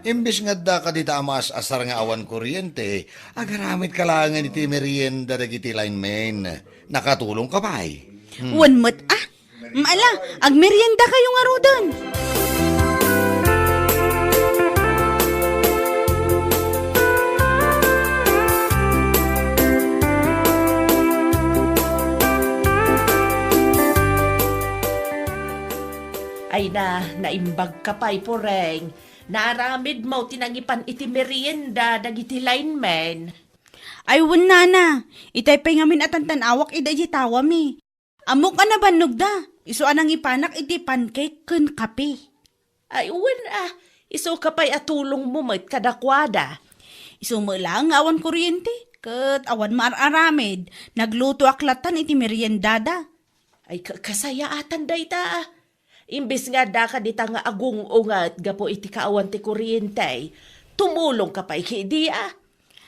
Imbes nga adda kadita a maas-asar nga awan kuryente, agaramidka laengen iti merienda dagiti linemen. Nakatulongka pay. Hmm. Wen met, ah. Maala, agmerienda kayo ngaruden. Ay na, naimbag ka pay, Puring. Naaramid mo ti nangipan iti merienda dagiti linemen. Ay, wen, nana. Itay pay ngamin a tantan-awak ida iti tawami. Ammok a nabannogda. Isu a nangipanak iti pancake ken kape. Ay, wen, ah. Isu ka pay a tulongmo met kadakuada. Isu met laeng nga awan kuryente, ket awan maar-aramid. Naglutoak lattan iti meriendada. Ay, ka-, kasayaatan dayta, ah. Imbes nga adda kadita nga agung-unget gapu iti kaawan ti kuryente, tumulongka pay kidi, ah.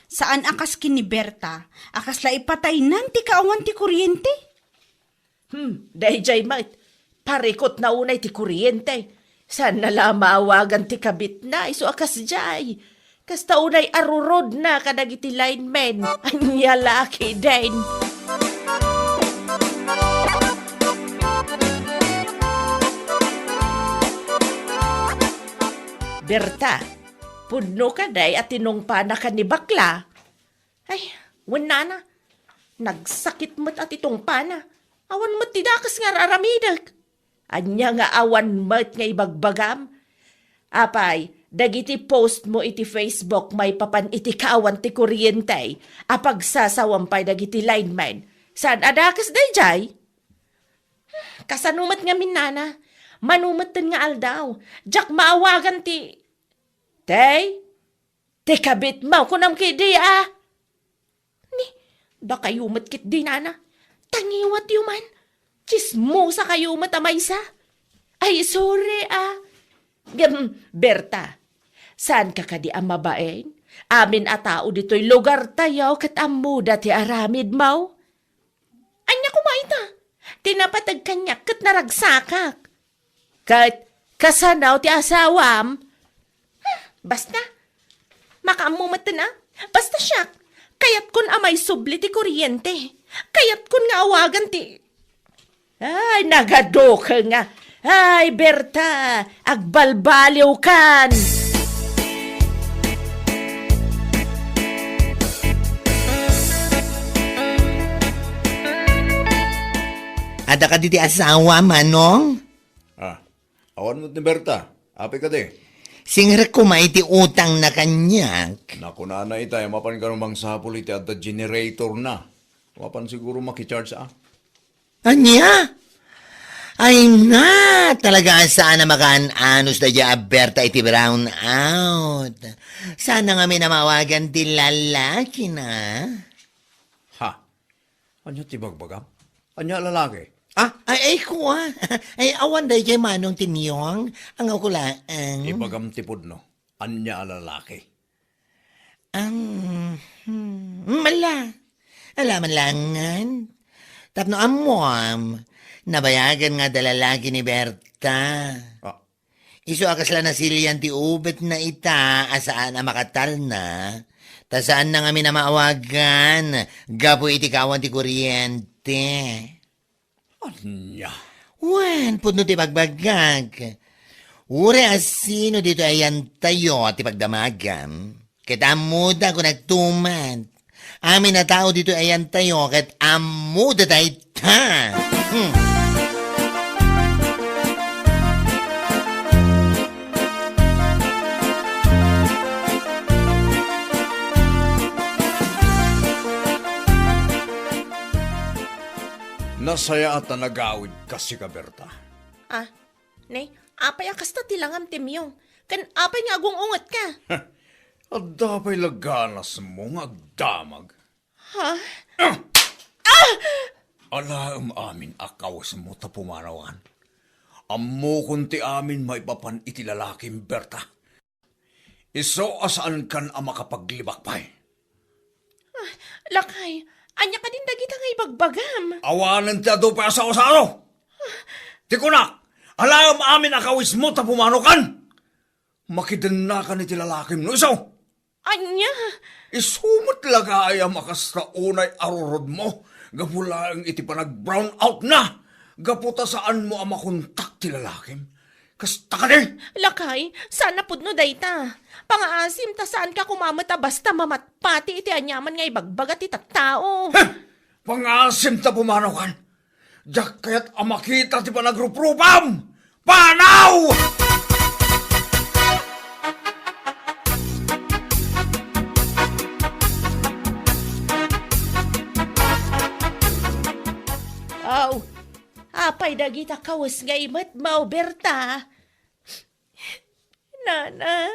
Saan a kas ken ni Berta, a kasla ipataynan ti kaawan ti kuryente? Hmm, daydiay met, parikutna unay ti kuryente. Saanna la maawagan ti kabitna, isu a kasdiay. Kasta unay arurodna kadagiti linemen. Ania la ketdin? Berta, pudno kadi a tinungpanaka ni bakla? Ay, wen, nana. Nagsakit met a ti tungpana. Awan met ti dakes nga ar-aramidek. Ania nga awan met nga ibagbagam? Apay, dagiti post mo iti Facebook maipapan iti kaawan ti kuryente a pagsasawam pay dagiti linemen. Saan a dakes daydiay? Kasano met ngamin, nana? Mano metten nga aldaw, diak maawagan ti, tay? Ti kabitmo, kunam kidi, a? Ni, dakayo met ketdi, nana. Tangiwatyo man. Tsismosakayo met a maysa. Ay, sorry, a. Ngem, Berta, saanka kadi a mabain? Amin a tao ditoy lugartayo ket ammoda ti aramidmo. Ania koma ita? Ti napateg kaniak ket naragsakak. Ket kasano ti asawam? Hmm, basta. Makaammo metten a. Basta siak, kayatkon a maisubli ti kuryente. Kayatkon nga awagan ti... Ay, nagadukel nga. Ay, Berta, agbalbaliwkan. Adda kadi ti asawa, Manong? Ah, awan met ni Berta. Apay kadi? Singrek koma iti utangna kaniak. Nakunana itay, mapan kano mangsapul iti adda generator na. Mapan siguro makicharge, a? Ania? Ay na, talaga a saan a makaan-anos daydiay a Berta iti brownout. Saan na ngamin a maawagan ti lalakina? Ha? Ania ti bagbagam? Ania a lalaki? Ah? Ay, ay, kua. Ay, awan daydiay manong ti Myung. Ang ako laeng. Ibagam ti pudno. Ania a lalaki? Ang, hmm, ala. Ala man langan. Tapno ammoam, nabayagan nga adda lalaki ni Berta. Ah. Isu a kasla nasilian ti ubetna ita a saan a makatalna, ta saan na ngamin a maawagan gapu iti kawan ti kuryente. Ania? Wen, pudno ti bagbagak. Uray a sino ditoy ayantayo ti pagdamagam, ket ammoda kon agtuman. Amin a tao ditoy ayantayo ket ammoda dayta. Hmm. Nasayaat a nagawidka, sika, Berta. Ah, ne, apay a kasta ti langam ti Myung? Ken apay nga agung-ungetka? Adda pay la ganasmo nga agdamag? Ha? Ah! Ah! Alaem amin a kawesmo ta pumanawan. Ammokon ti amin maipapan iti lalakim, Berta. Isu a saankan a makapaglibak pay. Ah, lakay, ania kadin dagita nga ibagbagam? Awanen ti adu pay a sao-sao. Ti kunak, alaem amin a kawesmo ta pumanokan. Makidennakan iti lalakim no isu. Ania? Isu met la ngay a makasta unay a rurodmo gapu laeng iti panag-brown out na gapu ta saanmo a makontak ti lalakim. Kasta kadi? Lakay, saan a pudno dayta. Pangaasim ta saanka koma met a basta mamatpati iti aniaman nga ibagbaga ti tattao. Heh! Pangaasim ta pumanokan. Diak kayat a makita ti panagruprupam! Panaw! Aw, apay dagita kawes nga imetmo, Berta? Nana.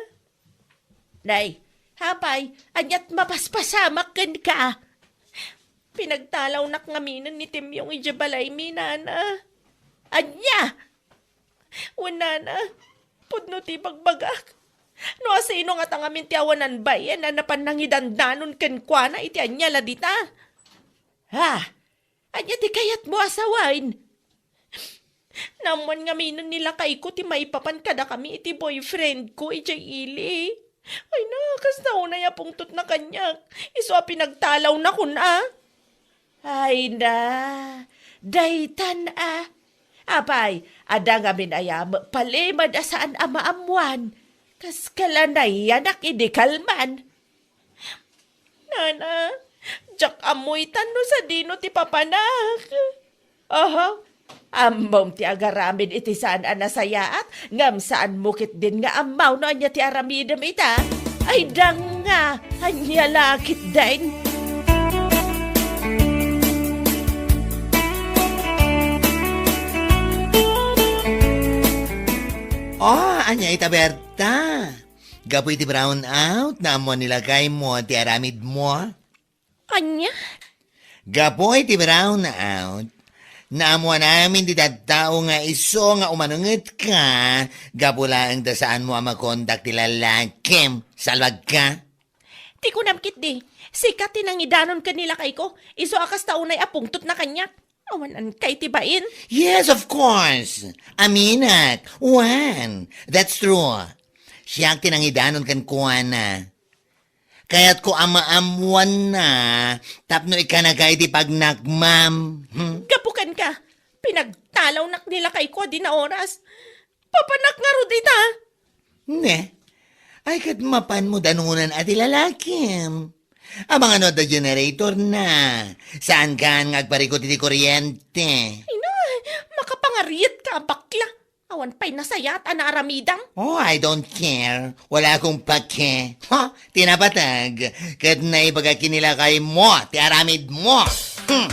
Nay, apay, aniat mapaspasamak kenka? Pinagtalawnak ngaminen ni Timyong idiay balaymi, Nana. Ania? Wen, Nana, pudno ti bagbagak. No asino ngata ngamin ti awanan bayen a napan nangidandanon kenkuana iti ania la dita? Ha? Ania ti kayatmo a sawen? Naammoan ngaminen ni lakayko ti maipapan kadakami iti boyfriendko idiay ili. Ay na, kasta unay a pungtotna kaniak. Isu a pinagtalawna kuna. Ay na, daytan a. Apay, adda ngamin aya met palimed a saan a maammoan. Kas kala nayanak idi kalman. Nana, diak ammo itan no sadino ti papanak. Oho, ammom ti agaramid iti saan a nasayaat, ngem saanmo ketdin nga ammo no ania ti aramidem ita. Ay, danga, ania la ketdin? Oh, ania ita, Berta? Gapu iti brown out, naammoan ni lakaymo ti aramidmo? Ania? Gapu iti brown out, naammoan amin ti tattao nga isu nga umanungetka, gapu laeng ta saanmo a makontak ti lalakim. Salbagka? Ti kunam ketdi, sika ti nangidanon ken ni lakayko, isu a kasta unay a pungtotna kaniak. Awan-ankay ti bain? Yes, of course. Aminak. Wen, that's true. Siak ti nangidanon kenkuana. Kayatko a maammoanna tapno ikkanaka iti pagnakmam. Hmm? Gapu kenka, pinagtalawnak ni lakayko a dina oras. Papanak ngarud ita? Ne? Ay, ket mapanmo danonan a ti lalakim. Amangan no adda generator na. Saankan nga agparikut iti kuryente. Ay na, makapangarietka a bakla. Awan pay nasayaat a naaramidam. Oh, I don't care. Wala akong pake. Ha? Ti napateg. Ket naibaga ken ni lakay mo ti aramid mo. Hmm.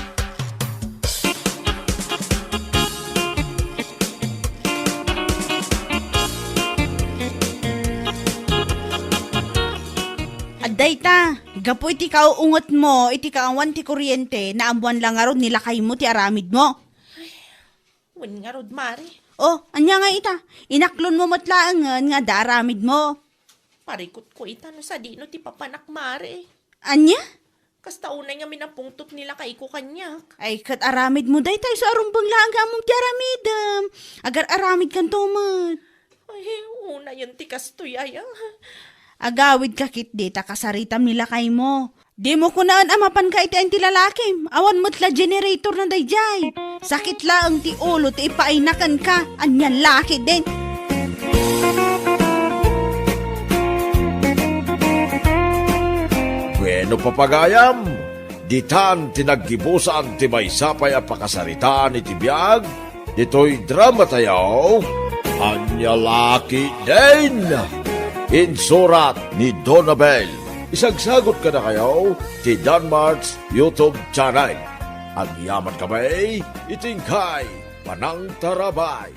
Adda ita, gapu iti kauungetmo, iti kaawan ti kuryente, naammoan la ngarud ni lakaymo ti aramidmo. Wen ngarud, Mare. Oh, ania nga ita? Inaklonmo met laengen nga adda aramidmo. Parikutko ita no sadino ti papanak, Mare. Ania? Kasta unay nga minapungtot ni lakayko kaniak. Ay, ket aramidmo dayta isu a rumbeng laeng nga ammom ti aramidem. Agar-aramidkanto met. Ay, unayen ti kastoy aya. Agawidka ketdi ta kasaritam ni lakaymo. Dimo kunaen a mapanka iti ayan ti lalakim. Awan met la generator na daydiay. Sakit laeng ti ulo ti ipaayna kenka. Anian la ketdin. Bueno, papagayam, ditan ti naggibusan ti maysa pay a pakasaritaan iti biag ditoy dramatayo. Ania la ketdin? Insurat ni Donabel. Isagsagot kadakayo ti Danmart's YouTube channel. Agyaman kami iti inkay panangtarabay.